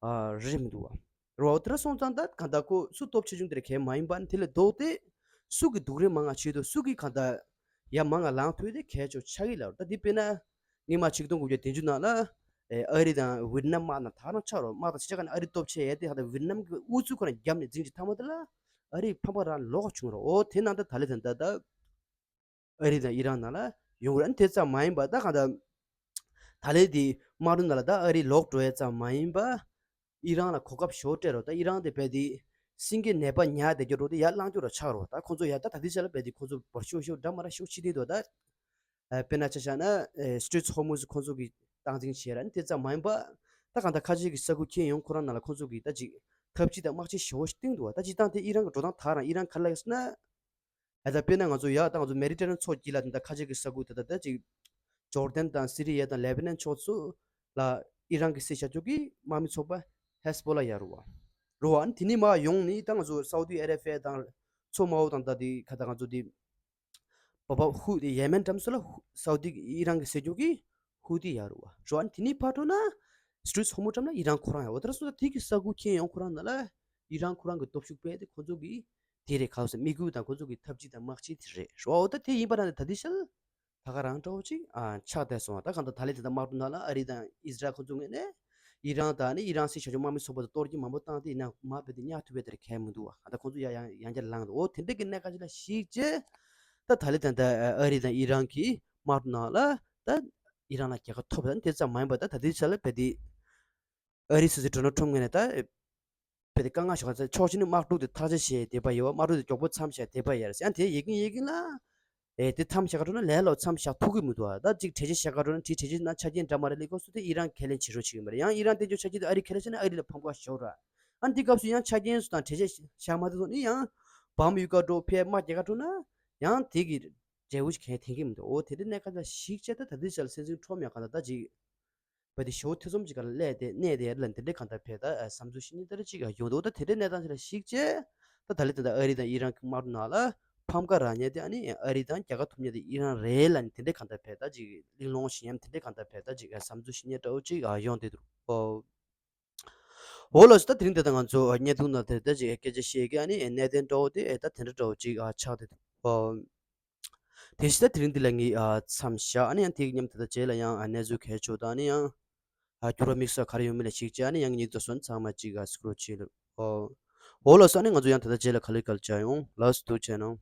ཨ་རེད་མི་འདུག་བ། རེད་བ། འོ་དེ་འདྲ་སོང་ཙང་ད་གང་ལྟར་ཁོ་སུ་སྟོབས་ཆེ་ཆུང་དེ་ར་གས་མ་ཡིན་པ། དེ་ལས་ལྡོག་སྟེ་སུ་གི་སྡུག་རུས་མང་ང་བྱེད་འདུག་སུ་གི་གང་ལྟར་ཡར་མང་ང་ལངས་ཐུབ་དེ་གལ་ཆེ་ཆགས་ཀྱི་ལ། ད་འདི་དཔེར་ན་སྔོན་མ་ཆིག་སྟོང་དགུ་བརྒྱ་བདུན་ཅུ་ནང་ལ་ཨེ་ཨ་རི་དང་ཝི་ཏི་ནམ་དམག་དང་ད་རང་ཆགས་རོགས་དམག་དང་ཕྱི་རྒྱལ་ཁག་ནས་ཨ་རི་སྟོབས་ཆེ་ཡས་དེ་ཧ་ད་ཝི་ཏི་ནམ་གྱི་དབུ་ཚུགས་ཁོ་རང་བརྒྱབ་ནས་འཛིང་གི་མཐའ་མ་དེ་ལ་ ཨ་རི་ཕམ་ཁ་རང་ལོག་བྱུང་ར། འོ་དེ་ནང་ད་ད་ལེ་དང་ད་ད་ཨ་རི་དང་ཨི་རན་ནང་ལ་ཡོང་ར། དེ་ཙམ་མ་ཡིན་པ་ད་གང་ད་ད་ལེ་དེ་དམག་འཁྲུག་ནང་ལ་ད་ཨ་རི་ལོག་འགྲོ་ཡ་ཙམ་མ་ཡིན་པ། ཨི་རན་ལ་གོ་སྐབས་ཞོ་སྤྲད་རོགས། ད་ཨི་རན་དེ་བས་དེ་སེང་གེ་ནད་པ་ཉག་དེ་སྐྱོ་རོགས་དེ་ཡར་ལངས་སྐྱོ་རོགས་ཆགས་རོགས། ད་ཁོང་ཚོ་ཡར་ད་ད་དེ་ཆ་ལ་བས་དེ་ཁོང་ཚོ་བར་ཤོག་ཤོག་འདྲ་མ་ར་ཤོག་ཕྱི་དེ་དོ་ད། ཨ་དཔེར་ན་ཆ་བཞག་ན་ཨེ་Strait of Hormuz ཁོང་ཚོ་གི་སྟངས་འཛིན་བྱས་ར། དེ་ཙམ་མ་ཡིན་པ་ད་གང་ད་ཁ་ཆེ་གི་ས་ཁུལ་ཁྱེད་ཡོང་ཁོ་རང་ནང་ལ་ཁོང་ཚོ་གི་ད་ཅིག་ཐབས་ཇུས་དང་དམག་ཆས་ཞོ་ཞིག་བཏིང་འདུག་བ། ད་ཅིག་སྟངས་དེ་ཨི་རན་གི་འགྲོ་སྟངས་དག་རང་ཨི་རན་ག་ལ་ཡོད་ཟེར་ན། ཨ་ད་དཔེར་ན་ང་ཚོ་ཡ་ད་ང་ཚོ་མེ་ཌི་ཊེ་རེ་ནི་ཡན་མཚོ་དཀྱིལ་ལ་དེ་འདྲ་ཁ་ཆེ་གི་ས་ཁུལ་དེ་ད་ད་ཅིག་ཇོར་ཌན་དང་སི་རི་ཡ་དང་ལེ་བྷ་ནན་ཕྱོགས་སུ་ལ་ཨི་རན་གི་སྲིད་བྱ་ཆོག་གི་དམག་མི་ཚོགས་པ་ཧེ་ཟ་བྷོ་ལ་ཡ་རུ་བ་རུ་བ། ཨ་ནི་དེ་ནི་མ་ཡོང་ནི་ད་ང་ཚོ་སའུ་ཏི་ཨ་རེ་བྷི་ཡ་དང་མཚོ་དམར་པོ་དང་ད་དེ་ཁ་ད་ང་ཚོ་དེ་བ་བ་ཧུ་དེ་ཡེ་མེན་འགྲམ་སུ་ལ་ཧུ་སའུ་ཏི་ཨི་རན་གི་སྲིད་ཇུས་ཀྱི་ཧུ་ཏི་ཡ་རུ་བ་རུ་བ། ཨ་ནི་དེ་ནི་ཕར་འགྲོ་ན་སི་ཊི་རིཊ་ཧོར་མུ་ཛ་འགྲམ་ན་ཨི་རན་ཁོ་རང་ཡ། འོ་དེ་ར་སོ་ད་དེ་གི་ས་ཁུལ་ཁྱེད་ཡོང་ཁོ་རང་ནང་ལ་ཨི་རན་ཁོ་རང་གི་སྟོབས་ཤུགས་སྤེལ་ཏེ་ཁོ་ཚོ་གི་དེ་རེད། ཁ་སང་དམིགས་ཡུལ་དང་ཁོ་ཚོ་གི་ཐབས་ཇུས་དང་དམག་ཆས་དེ་རེད་རོ། འོ་ད་དེ་ཡིན་པ་ན་ད་དེ་ཤལ་ད་ག་རང་འདྲ་བོ་ཅིག་ཨ་ཆགས་བསྡད་སོང་བ། ད་གང་ལྟར་ད་ལེ་དེ་ད་དམག་འཁྲུག་ནང་ལ་ཨ་རི་དང་ཨི་ཟི་རལ་ཁོ་ཚོ་ངོས་ནས་ཨི་རན་དང་ནི་ཨི་རན་སྲིད་བྱ་ཆོག་དམག་མི་ཚོགས་པ་དང་གཏོར་རྒྱུ་མང་པོ་བཏང་སྟེ་ཡིན་ན་མ་བེད་དེ་ཉག་ཐུབ་པའི་དེར་གལ་མི་འདུག་བ། ད་ཁོ་ཚོ་ཡང་ཡང་ཡང་བསྐྱར་ལངས་འདུག་འོ་དེ་འདྲ་གི་གནད་འགག་ཅིག་ལ་གཞིགས་བྱས་ད་ད་ལེ་དེ་ད་ཨ་རི་དང་ཨི་རན་གི་དམག་འཁྲུག་ནང་ལ་ད་ཨི་རན་ལ་རྒྱལ་ཁ་ཐོབ། ད་དེ་ཙམ་མ་ཡིན་པ་ད་ད་དེ་ཆ་ལ་བེད་དེ་ཨ་རི་སྲིད་འཛིན་ཌོ་ནལ་ཊམ་ངོས་ནས་ད་བེད་དེ་དཀའ་ངལ་ཞིག་ག་ཚད་ཕྱོགས་གཅིག་ནས་དམག་འཁྲུག་དེ་ཐག་བཅད་བྱས་བསྡད་པ་ཡོད། དམག་འཁྲུག་དེ་མགྱོགས་པོ་མཚམས་བཞག་བསྡད་པ་ཡོད་རེད། ཡང་དེ་ཡི་གིན་ཡི་གིན་ལ་ཨེ་དེ་མཚམས་བཞག་ག་འགྲོ་ན་ལས་སླ་པོ་མཚམས་བཞག་ཐུབ་ཀྱི་མི་འདུག་ཨ་ད་ཅིག་གྲོས་ཆོད་བཞག་ག་འགྲོ་ན་དེ་གྲོས་ཆོད་ནང་ཆ་རྐྱེན་འདྲ་མ་རེ་སླེབས་སྐབས་སུ་དེ་ཨི་རན་ཁས་ལེན་བྱེད་རོགས་བྱེད་ཀྱི་མ་རེད། ཡང་ཨི་རན་དེ་ཚོ་ཆ་རྐྱེན་དེ་ཨ་རི་ཁས་ལེན་བྱས་ན་ཨ་རི་ལ་ཕམ་ཁ་ཞོག་ར། ཨ་འདི་སྐབས་སུ་ཡང་ཆ་རྐྱེན་སུ་དང་གྲོས་ཆོད་བཞག་མ་ཐུབ་སོང་ནི་ཡང་བམ་གཡུག་ག་འགྲོ་ཕེ་དམག་རྒྱག་ག་འགྲོ་ན་ཡང་དེ་གི་འབྲས་བུ་ཞིག་གང་ཡང་ཐོན་གྱི་མི་འདུག་འོ་དེ་འདྲའི་གནད་འགག་ཅིག་ལ་གཞིགས་བྱས་ད་ད་ལྟའི་ཆར་ལ་སྲིད་འཛིན་ཊམ་ཡང་གང་ལྟར་ད་ཅིག་བ་དེ་ཞོ་ཐེ་ཚོམ་ཅིག་ག་ལ་སླེབས་ཏེ་གནས་དེ་ལ་འདི་འདྲའི་གང་ལྟར་བས་ད་བསམ་ཚུལ་བཤད་མཁན་དེ་འདྲ་ཅིག་ཡོང་འདུག་ད་དེ་འདྲའི་གནས་སྟངས་ཅིག་ལ་གཞིགས་བྱས་ད་ད་ལྟའི་ད་ལྟ་ཨ་རི་དང་ཨི་རན་གྱི་དམག་འཁྲུག་ནང་ལ་ཕམ་ཁ་རག་མཁན་དེ་ཨ་ནི་ཨ་རི་དང་རྒྱལ་ཁ་ཐོབ་མཁན་དེ་ཨི་རན་རེད་ལབ་ནས་དེ་འདྲའི་གང་ལྟར་བས་ད་ཅིག་གླེང་སློང་བྱེད་མཁན་དེ་འདྲའི་གང་ལྟར་བས་ད་ཅིག་བསམ་ཚུལ་བཤད་མཁན་འདྲ་བོ་ཅིག་ཡོང་བསྡད་འདུག་ཨོ། འོ་ལགས་སོ། ད་དེ་རིང་འདི་ལྟར་ང་ཚོ་བརྙན་ཐུང་ནང་དེ་ལྟར་ཅིག་སྐད་ཆ་བཤད་མཁན་ཨ་ནི་གནད་དོན་འདྲ་བོ་དེ་ད་དེ་འདྲ་འདྲ་བོ་ཅིག་ཆགས་བསྡད་འདུག་ཨོ། དེ་བཞིན་ད་དེ་རིང་འདི་ལ་ངས་མཚམས་བཞག་ཨ་ནི་ཡང་དེའི་མཉམ་དེ་དག་རྗེས་ལ་ཡང་གནས་ཚུལ་གལ་ཆེ་དང་ཨ་ནི་ཡང་འགྱུར་བ་དམིགས་བསལ་ག་རེ་ཡོང་མིན་ལ་གཞིགས་བྱས་ཨ་ནི་ཡང་ངེད་ཚོ་སོན་ཚང་མ་གཅིག་ག་སྐུ་རོགས་བྱེད་ལ། ཨོ་ལགས་སོ། ཨ་ནི་ང་ཚོ་ཡང་དེ་དག་རྗེས་ལ་ག་ལེར་སྐལ་བཅར་ཡོང་། ལགས་སོ། ཐུགས་རྗེ་གནང་།